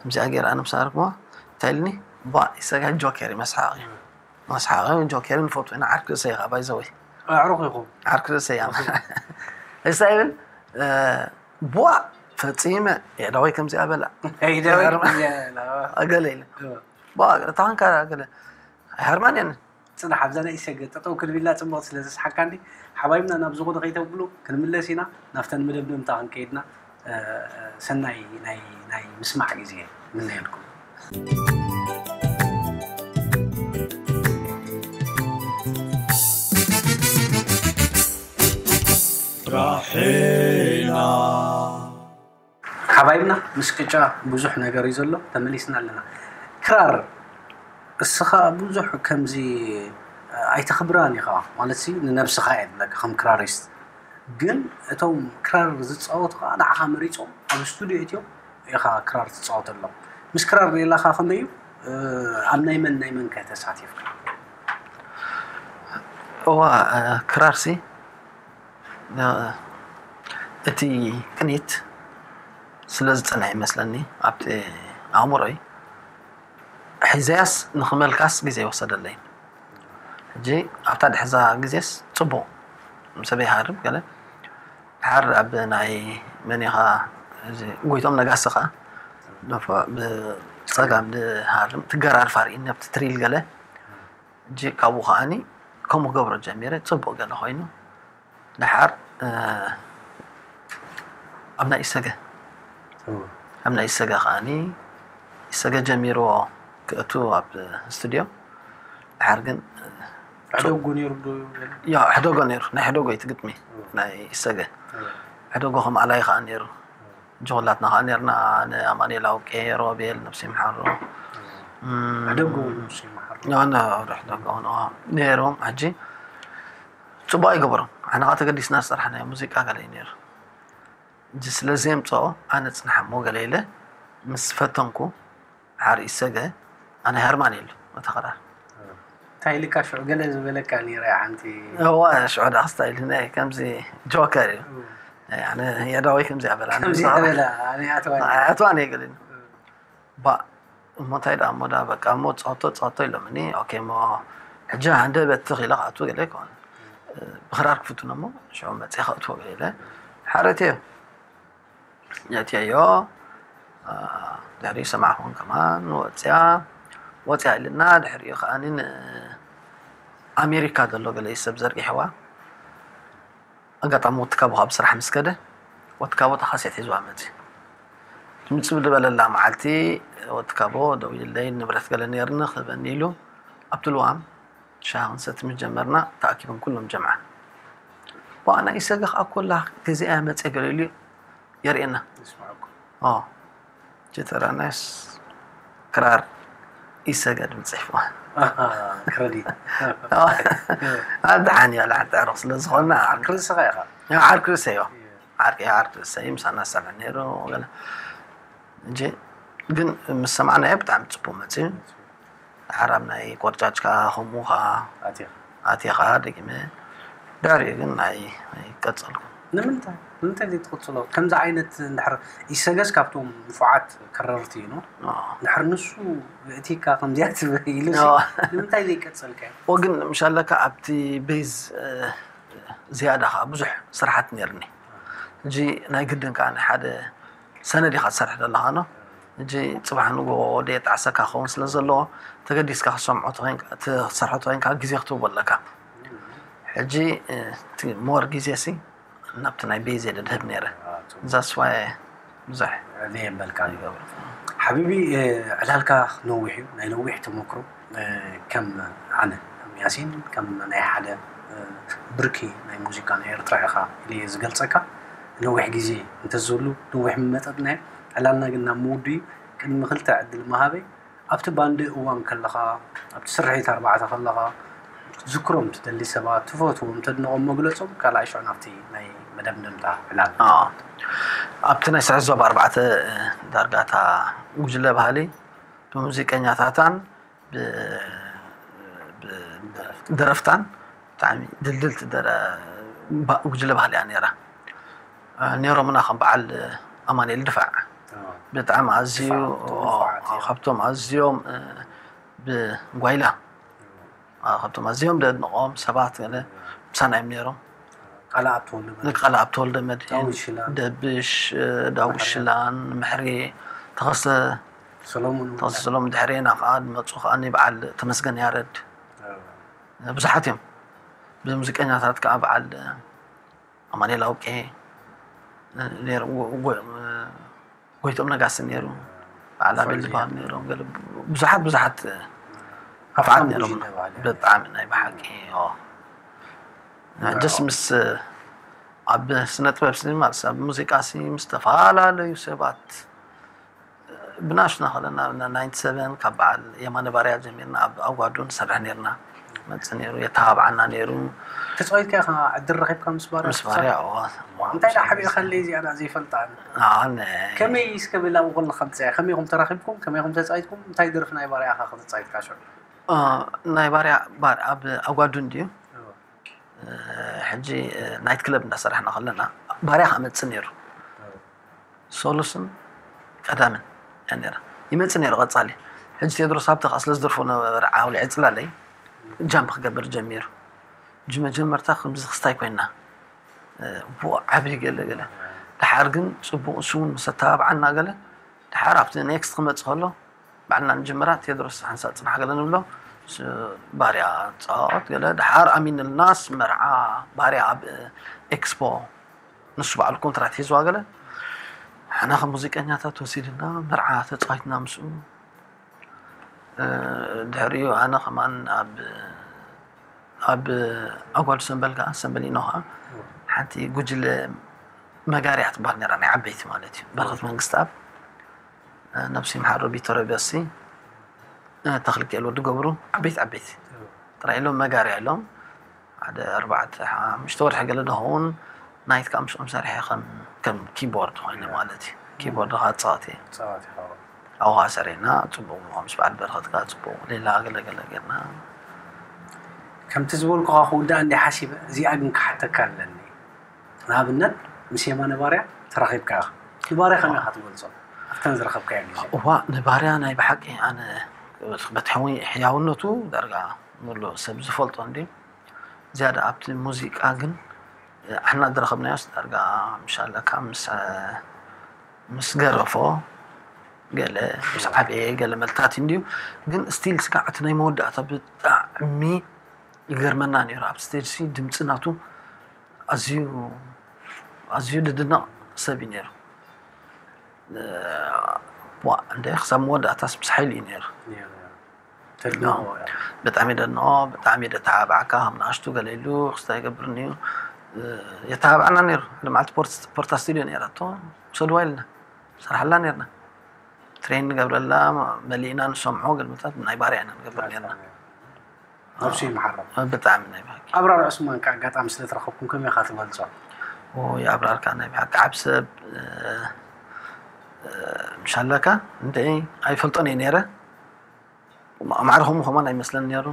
ከምዚኣ ጌረ ኣነ ምስ ኣረግኩዋ እንታይ ኢልኒ? ባ፣ ኢሰገ ጆከር እዩ፣ መስሓቕ እዩ። መስሓቕ እዩ፣ ጆከር ንፈቱ ኢና፣ ዓርኪ ርእሰይ ኢኻ፣ ባይ ዘ ወይ። ኣዕሩኽ ኢኹም። ዓርኪ ርእሰይ እያ። እንታይ ይብል? እ፣ ቧ፣ ፈጺመ፣ የእዳወይ ከምዚኣ በላ። የእዳወይ ከምዚኣ በላ። ኣገለ ኢለ። እወ። ቧ፣ እታ ኸንካ ገለ። ኣይሃርማን እየን። ጽናሕ፣ ኣብዛ ናይ ኢሰገ ጠጠው ክንብላ ጽቡቕ ስለ ዘስሓካ እንዲ፣ ሓባይብና ናብ ዝኾነ ከይተብሉ ክንምለስ ኢና። ናብተን መደምደምታ ክንከይድና፣ እ፣ ሰናይ ናይ፣ ናይ ምስማዕ ግዜ ንምነየልኩም። ራሒና። ሓባይብና፣ ምስ ቅጫ ብዙሕ ነገር እዩ ዘሎ፣ ተመሊስና ኣለና። ክራር፣ እስኻ ብዙሕ ከምዚ ኣይተኽብራን ኢኻ፣ ማለት ሲ ንነብስኻ እየ ዝብለካ፣ ከም ክራሪስት። ግን እቶም ክራር ዝጻወቱ ኸኣ ንዓኻ መሪጾም ኣብ ስቱድዮ እትዮም ኢኻ ክራር ትጻወተሎም። ምስ ክራር ሌላኻ ከመይ እዩ? እ፣ ኣብ ናይ መን ናይ መን ከ ተሳቲፍካ? እዋ፣ እ፣ ክራርሲ፣ እ፣ እቲ ቅኒት ስለ ዝጸንሐ ይመስለኒ ኣብቲ ኣእምሮይ። ሒዘያስ ንኽመልካስ ግዜ ይወሰደለይ። ሕጂ ኣብታ ድሕዛ ግዜስ ጽቡቕ፣ ምሰበይ ይሃርም ገለ። ድሓር ኣብ ናይ መን ኢኻ፣ እዚ ጎይቶም ነጋሲ ኸኣ፣ ንፉዕ ብጸጋም ድሃርም፣ ትገራርፍ ኣርእኒ ኣብቲ ትሪል ገለ። ሕጂ ካብኡ ከኣኒ ከምኡ ክገብሮ ጀሚረ፣ ጽቡቕ ገለ ኮይኑ። ድሓር፣ እ፣ ኣብ ናይ ኢሰገ። እወ። ኣብ ናይ ኢሰገ ከኣኒ፣ ኢሰገ ጀሚርዎ ክእቱ ኣብ ስቱድዮ። ድሓር ግን፣ እ፣ ሕደጎ ነይሩ ዶ? ያ ሕደጎ ነይሩ፣ ናይ ሕደጎ እዩ እቲ ግጥሚ ናይ ኢሰገ። ሕደጎ ከም ኣላይ ከዓ ነይሩ። ጅኹላትና ከዓ ነርና፣ ንኣማኑኤል ኣውቄ፣ ሮቤል ነብሲ ይምሓሮ፣ ሕደጎ ነብሲ ይምሓሮ። ሕደጎ ነይሮም። ሕጂ ፅቡቅ ኣይገበሮም። ኣነ ከዓ ተገዲስና ዝሰርሓናዮ ሙዚቃ ገለ እዩ ነይሩ። ስለዚ የምፅኦ ኣነ ፅንሓ እሞ ገለ ኢለ ምስ ፈተንኩ ሓር ኢሰገ ኣነ ሄርማን የሉ መተኸራር እንታይ ኢልካ ሽዑ ገለ ዝበለካ ነይረ ሓንቲ እዋ ሽዑ ዳ ክስታይል ናይ ከምዚ ጆከር እዩ ኣነ የዳወይ ከምዚ ኣበላ ከምዚ ኣበላ ኣነ ኣትዋ ኣትዋ ነይ ገለ ባ እሞ እንታይ ደኣ እሞ ዳ በቃ እሞ ጸወቶ ጸወቶ ኢሎምኒ ኦኬ እሞ ሕጂ ሃንደበት ትኽ ኢለ ክኣቱ ገለ ይኮን ብክራር ክፍትኖ እሞ ሽዑ መፅእ ከእትዎ ገለ ኢለ ሓረትዮ የእትየዮ ድሕሪኡ ሰማዕኹን ከማን ወፅያ ወፅያ ኢልና ድሕሪኡ ከዓኒ ኣሜሪካ ዘሎ ገለ ሰብ ዘርጊሕዋ ኣጋጣሚ ወትካቦ ካብ ስራሕ ምስ ከደ ወትካቦ ተኻሴት ሒዝዋ መፂ ምፅብ ዝበለላ መዓልቲ ወትካቦ ደው ኢለይ ንብረት ገለ ነርኒ ክበኒ ኢሉ ኣብቲ ልዋም ሻሂ ክንሰቲ ምስ ጀመርና ተኣኪቦም ኩሎም ጀምዓ ዋና ኢሰገ ከዓ ኮላ ግዜኣ መፀ ገለ ኢሉ የርእየና ጀተራናስ ክራር ኢሰገ ድምፂ ሒፍዋ ክረዲ ኣድሓን እያ ላዕቲ ዕሩቕ ስለ ዝኾንና ክርስኻ ኢኻ ዓርኪ ርእሰዮ ዓርኪ ዓርኪ ርእሰይ ምሳና ዝሰምዕ ነይሩ ገለ እንጂ ግን ምስ ሰማዕናዮ ብጣዕሚ ፅቡቅ መፅዩ ሓራም ናይ ቆርጫጭ ከዓ ከምኡ ከዓ ኣትኻ ደጊመ ድሕሪኡ ግን ናይ ኣይቀፀልኩ ንምንታይ ንምንታይ ዘይትቕፅሎ ከምዚ ዓይነት እንድሕር ኢሰገስ ካብቶም ንፉዓት ከረርቲ እዩ ድሕር ንሱ እቲካ ከምዚያ ትብል ኢሉ ንምንታይ ዘይቀፀልካ ወግን ምሻለካ ኣብቲ ቤዝ ዝያዳ ከዓ ብዙሕ ስራሓት ነርኒ ሕጂ ናይ ግድን ከዓ ሓደ ሰነድ ኢኻ ትሰርሕ ዘለኻ ኖ ሕጂ ፅባሕ ንግሆ ወደ የጣዕሰካ ክኸውን ስለ ዘለዎ ተገዲስካ ክሰምዖ ክትሰርሖ ተኮይንካ ግዜ ክትህቦ ኣለካ ሕጂ ሞር ግዜ ሲ ናብቲ ናይ ቤዜ ደድህብ ነይረ ዛስዋየ ብዙሕ የበልካ ሓቢቢ ዕላልካ ነዊሕ እዩ ናይ ነዊሕ ተመክሮ ከም ኣነ ከም ያሲን ከም ናይ ሓደ ብርኪ ናይ ሙዚቃ ናይ ኤርትራ ኢኻ ኢለ ዝገልፀካ ነዊሕ ግዜ እንተዝህሉ ነዊሕ ምመጠጥና ዕላልና ግን ናብ ምውዱ እዩ ቅድሚ ክልተ ዕድል መሃበይ ኣብቲ ባንዲ እዋን ከለኻ ኣብቲ ስርሒት ኣርባዕተ ከለኻ ዝክሮም ትደሊ ሰባት ትፈትዎም ተድንቖም መግለፆም ካልኣይ ሽዑ ናብቲ ናይ መደምደምታ ዕላል ኣብቲ ናይ ስርሒት ዞባ ኣርባዕተ ዳርጋታ ጉጅለ ባህሊ ብሙዚቀኛታታን ብደረፍታን ብጣዕሚ ድልድልቲ ጉጅለ ባህሊ እያ ነይራ ነይሮምና ከም በዓል ኣማኑኤል ድፋዕ ብጣዕሚ ኣዝዩ ካብቶም ኣዝዮም ብጓይላ ካብቶም ኣዝዮም ደድንቆም ሰባት ገለ ምሳና እዮም ነይሮም ቃልኣብ ተወልደ ንቃልኣብ ተወልደ መድህን ደብሽ ዳዊት ሽላን ምሕሪ ተኸስተ ሰሎሙን ተኸስተ ሰሎሙን ድሕሬና ከዓ ዝመፁ ከዓ በዓል ተመስገን ያረድ ብዙሓት እዮም ብሙዚቀኛታት ከዓ በዓል ኣማኑኤል ኣውቄ ጎይቶም ነጋሲ ነይሩ በዓል ኣቤል ዝበሃሉ ነይሮም ብዙሓት ብዙሓት ክፍዓት ነይሮም ብጣዕሚ ናይ ብሓቂ ደስ ምስ ኣብ ስነ ጥበብ ሲ ማለት ኣብ ሙዚቃ ሲ ምስ ዝተፈላለዩ ሰባት ብናሽና ከለና ናይንቲ ሰቨን ካብ በዓል የማነ ባርያ ጀሚርና ኣብ ኣጓዱ ንሰርሕ ነርና መፅ ነይሩ የተባብዓና ነይሩ ተፃዊትካ ኢኻ ዕድል ረኺብካ ምስ ባርያ ምስ ባርያ እንታይ ዳ ሓቢእካለይ እዚኣ ዳ ዘይፈልጣ ከመይ እስከ ብላ ብኩሉ ከምፅያ ከመይ ኢኹም ተራኺብኩም ከመይ ኢኹም ተፃዊትኩም እንታይ ደርፊ ናይ ባርያ ኢኻ ከተፃዊትካ ሽዑ ናይ ባርያ ኣብ ኣጓዱ እንድዩ ሕጂ ናይት ክለብ እንዳሰራሕና ከለና ባርያ ከመፅእ ነይሩ ሶሉስን ቀዳምን እያ ነራ ይመፅእ ነይሩ ቀፃሊ ሕጂ ቴድሮስ ሃብተ ከዓ ስለ ዝደርፎ ነበረ ዓውሊ ዕፅላለይ ጃምፕ ክገብር ጀሚሩ ሕጂ መጀመርታ ከምዚ ክስታይ ኮይና ዓብይ ገለ ገለ ድሓር ግን ፅቡቅ ንሱ እውን ምስ ኣተባብዓና ገለ ድሓር ኣብቲ ኔክስት ክመፅእ ከሎ ባዕልና ንጅምራ ቴድሮስ ሓንሳእ ፅናሕ ገለ ንብሎ ባርያ ፃወት ገለ ድሓር ኣሚንልናስ መርዓ ባርያ ኣብ ኤክስፖ ንሱ ባዕሉ ኮንትራት ሒዝዋ ገለ ሓና ከም ሙዚቀኛታት ወሲድና መርዓ ተፃዊትና ምስኡ ድሕሪኡ ኣነ ከማን ኣብ ኣብ ኣጓዱ ሰምበል ከዓ፣ ሰምበል ኢኖ ከዓ ሓንቲ ጉጅለ መጋርያ ትበሃል ነራ፣ ናይ ዓበይቲ ማለት እዩ። በረኸት መንግስትኣብ፣ ነብሱ ይምሓሮ፣ ቢተሮ በሲ፣ ተኽልኪኤል ወዲ ገብሩ፣ ዓበይቲ ዓበይቲ ጥራይ ኢሎም መጋርያ ኢሎም። ሓደ ኣርባዕተ ሓሙሽተ ወርሒ ገለ ዝኸውን ናይት ከዓ ምስኦም ሰሪሐ፣ ከም ከም ኪቦርድ ኮይነ ማለት እዩ። ኪቦርድ ከዓ ፃወት እየ። ጸዋት ይኸው ኣብኡ ከዓ ሰሪሕና፣ ፅቡቅ ምዃኑ ምስ በዓል በረኸት ከዓ ፅቡቅ ሌላ ገለ ገለ ጌርና። ከምቲ ዝበልኩኻ ክውዳእ እንዲ ሓሲበ፣ እዚኣ ግን ክሓተካ ኣለኒ። ንኣብነት ምስ የማነ ባርያ ተራኺብካ ኢኻ። ንባርያ ከመይ ኢኻ ትገልጾ ኣብተን ዝረኸብካዮ ግዜ? እዋ፣ ንባርያ ናይ ብሓቂ ኣነ በቲ ሕያውነቱ ዳርጋ ሙሉእ ሰብ ዝፈልጦ እንዲ፣ ዝያዳ ኣብቲ ሙዚቃ ግን ኣሕና ዝረኸብናዮስ ዳርጋ ምሻለካ ምስ ምስ ገረፎ ገለ ምስ ዓበየ ገለ መልታት እንድዩ። ግን ስቲል ስጋዕ እቲ ናይ መወዳእታ ብጣዕሚ ይገርመና ነይሩ። ኣብ ስቴጅ ሲ ድምፂ ናቱ ኣዝዩ ኣዝዩ ድድነቕ ሰብ እዩ ነይሩ። ዋ እንደ ክሳብ መወዳእታስ ምስ ሓይሉ እዩ ነይሩ። ተድንቖ እያ። ብጣዕሚ ደንኦ፣ ብጣዕሚ ደተባብዓካ፣ ከም ንኣሽቱ ገለ ኢሉ ክስታይ ይገብርኒ እዩ። የተባብዓና ነይሩ። ሓደ መዓልቲ ፖርት- ፖርታ ስቱዲዮ ነይራቶ፣ ውሰድዋ ኢልና ንሰርሓላ ነርና። ትሬን ንገብረላ፣ መሊእና ንሰምዖ፣ ገልመታት ናይ ባርያ ኢና ንገብር ነርና። ነብሱ ይምሓሮ። ብጣዕሚ ናይ ብሓቂ። ኣብራር ዑስማን ከ ኣጋጣሚ ስለተረኸብኩም ከመይ ኢኻ ትገልጾ? ኦይ ኣብራርካ ናይ ብሓቂ ዓብ ሰብ፣ እ፣ እ፣ ምሻለካ እንደ ኣይፈልጦን እየ ነይረ። ማዕርኹም ከማን ኣይመስለን ነይሩ።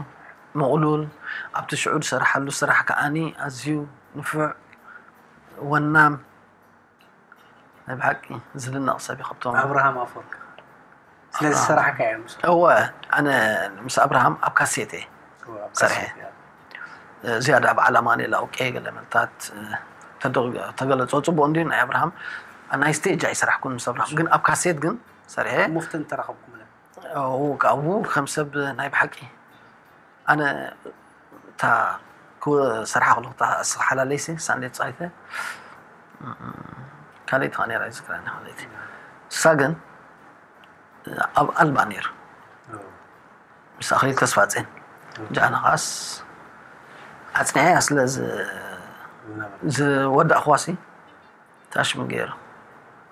ምቕሉል፣ ኣብቲ ሽዑ ዝሰርሓሉ ስራሕ ከዓኒ ኣዝዩ ንፉዕ፣ ወናም፣ ናይ ብሓቂ ዝድነቕ ሰብ እዩ። ካብቶም ኣብርሃም ኣፈወርቂ ስለ ዝሰራሕካ እዮም። እወ፣ ኣነ ምስ ኣብርሃም ኣብ ካሴት እየ። ኣብ ሰርሐ። ካሴት እያ። ዝያዳ ኣብ ዓላማ ኔላ ኦኬ ገለ መልታት ተገለጾ። ጽቡቕ እንዲ ናይ ኣብርሃም ናይ ስቴጅ ኣይሰራሕኩን ምስ ኣብርሃም፣ ግን ኣብ ካሴት ግን ሰርሐ። ሙፍትን ተራኸብኩምለ። ካብኡ ከም ሰብ ናይ ብሓቂ ኣነ እታ ክሰርሓ ከለኹ እታ እስኻ ሓላለይሲ ሳንዴት ጻይተ ካልኣይቲ ኸኣ ነይራ ይዝክረኒ። ካልኣይቲ እሳ ግን ኣብ ኣልባ ነይሩ ምስ ኣኽሊል ተስፋጼን ጃና ኻስ ኣጽኒዐያ ስለ ዝወዳእኽዋሲ ታሽም ገይሩ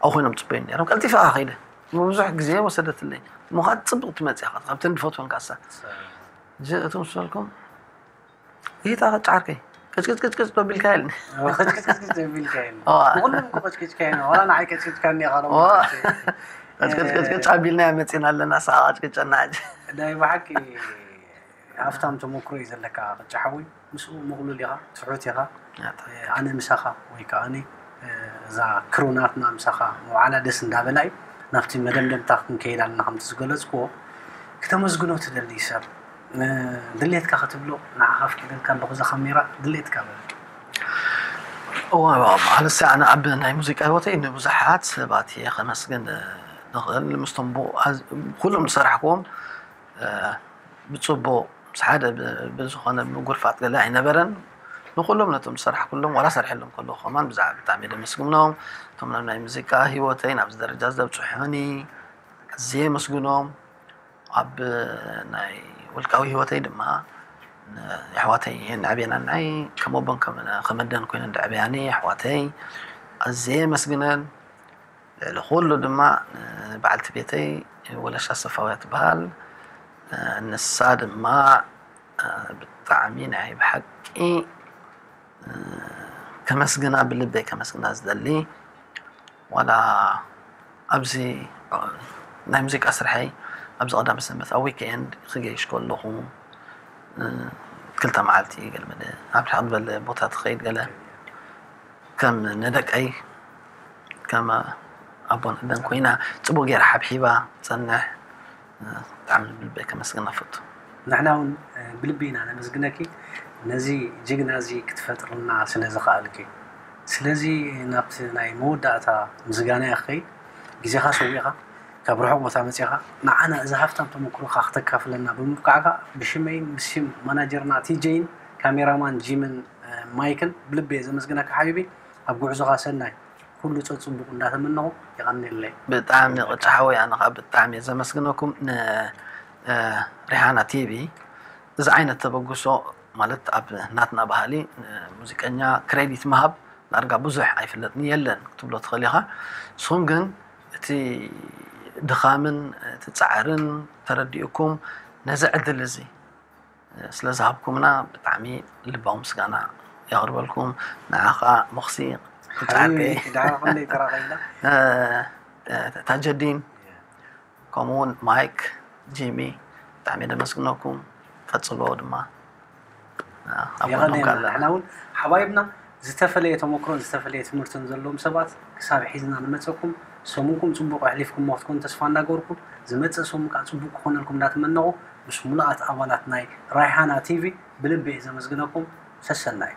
ኣብኡ ኮይኖም ጽበዩ ነይሮም። ቀልጢፈ ከይደ ብዙሕ ግዜ ወሰደትለይ። እሞ ኸዓ ጽብቕቲ መጺኣ ኸዓ ካብተን ዝፈትወን ካሳ እቶም ዝበልኩም ጌታ ጫርከይ ቅጭቅጭቅጭቅጭ ዶ ቢልካ ኢልኒ። ቅጭቅጭቅጭቅጭ ቢልካ ኢልኒ። እዋ። ንኹሎም እኮ ቀጭቅጭካ ኢና። ዋላ ንዓይ ቀጭቅጭካኒ ኢኻ ሎም እዋ። ማለት እዩ። ቅጭቅጭቅጭቅጭ ኣቢልና መጺና ኣለና። ሳዓ ቅጭቅጨና ሕጂ። ናይ ብሓቂ ሃፍታም ተመክሮ እዩ ዘለካ ቅጫ ሓወይ። ምስኡ ምቕሉል ኢኻ፣ ትሑት ኢኻ። ኣነ ምሳኻ ወይ ከዓ እዛ ክሩ ናትና ምሳኻ መውዓላ ደስ እንዳበላ እዩ። ናብቲ መደምደምታ ክንከይድ ኣለና ከምቲ ዝገለጽክዎ ክተመስግኖ ትደሊ ሰብ ድሌትካ ክትብሎ ንዓኻ ኣፍቂደልካ ኣለኹ እዛ ካሜራ ድሌትካ በል። እዋ ኣነስ ኣነ ኣብ ናይ ሙዚቃ ህይወተይ ንብዙሓት ሰባት እየ ከመስግን ንኽእል ምስቶም ብኡ ኣዝ- ኩሎም ዝሰራሕክዎም እ፣ ብፅቡቕ ምስ ሓደ ብ- ብዝኾነ ምጉርፋጥ ገለ ኣይነበረን። ንኩሎም ነቶም ዝሰራሕኩሎም ዋላ ሰሪሐሎም ከለኹ ከማን ብዛዕባ ብጣዕሚ እየ ደመስግኖም። እቶም ናብ ናይ ሙዚቃ ህይወተይ ናብዚ ደረጃ ዘብፅሑኒ ኣዝየ የመስግኖም። ኣብ ናይ ውልቃዊ ህይወተይ ድማ የሕዋተይ እየን ዘዕብየናኒ። ከም ኣቦን ከም ኣደን ኮይነን ዘዕበያኒ የሕዋተይ ኣዝየ የመስግነን። ልዕሊ ኩሉ ድማ ንበዓልቲ ቤተይ ወለሻ ሰፋውያ ትበሃል። ንሳ ድማ ብጣዕሚ ናይ ብሓቂ ከመስግና ብልበይ ከመስግና ዝደሊ ዋላ ኣብዚ ናይ ሙዚቃ ስርሐይ ኣብዚ ቀዳመ ሰንበት ኣብ ዊክኤንድ ክገይሽ ከለኹ ክልተ መዓልቲ ገለ መለ ኣብ ርሕቕ ዝበለ ቦታ ትኸይድ ገለ ከም ንደቀይ ከም ኣቦን ኣደን ኮይና ጽቡቕ ገይራ ሓብሒባ ትጸንሕ። ብጣዕሚ ብልበይ ከመስግና እፈቱ። ንሕና እውን ብልቢ ኢና ነመስግነኪ ነዚ ጅግና እዚ ክትፈጥርልና ስለ ዝኸኣልኪ። ስለዚ ናብቲ ናይ መወዳእታ ምስጋና እያ ክኸይድ። ግዜኻ ሰዊእኻ ካብ ርሑቕ ቦታ መጺኻ ንዓና እዚ ሃፍታም ተመክሮኻ ክተካፍለና ብምብቃዕካ ብሽመይን ብሽም ማናጀርና ቲጀይን ካሜራማን ጂምን ማይክን ብልቢ እየ ዘመስግነካ ሓቢቢ። ኣብ ጉዕዞኻ ሰናይ ኩሉ ጸጽቡቑ እንዳተመነኹ የቐንየለይ። ብጣዕሚ ቅጫ ሓወይ ኣነ ከዓ ብጣዕሚ እየ ዘመስግነኩም ንሪሓና ቲቪ እዚ ዓይነት ተበግሶ ማለት ኣብ ናትና ባህሊ ሙዚቀኛ ክሬዲት ምሃብ ዳርጋ ብዙሕ ኣይፍለጥን የለን ክትብሎ ትኽእል ኢኻ። ንስኹም ግን እቲ ድኻምን እቲ ጻዕርን ተረዲኡኩም ነዚ ዕድል እዚ ስለ ዝሃብኩምና ብጣዕሚ ልባዊ ምስጋና የቕርበልኩም። ንዓኻ ሞኽሲ ብጻዕቂ ዳዕራ ክንደይ ተራኸብና ታጀዲን ከምኡ እውን ማይክ ጂሚ ብጣዕሚ ደመስግነኩም። ቀጽሎ ድማ ኣብ ጎኖም የቐንየልና ካለና ንሕና እውን ሓባይብና ዝተፈለየ ተመክሮን ዝተፈለየ ትምህርትን ዘለዎም ሰባት ክሳብ ሒዝና ንመፀኩም። ሰሙንኩም ፅቡቅ ኣሕሊፍኩም ክትኮኑ ተስፋ እናገበርኩ ዝመፅእ ሰሙን ከዓ ፅቡቅ ክኾነልኩም እንዳተመነቑ ምስ ሙሉኣት ኣባላት ናይ ራይሃና ቲቪ ብልቢ እየ ዘመስግነኩም። ሰሰናዩ።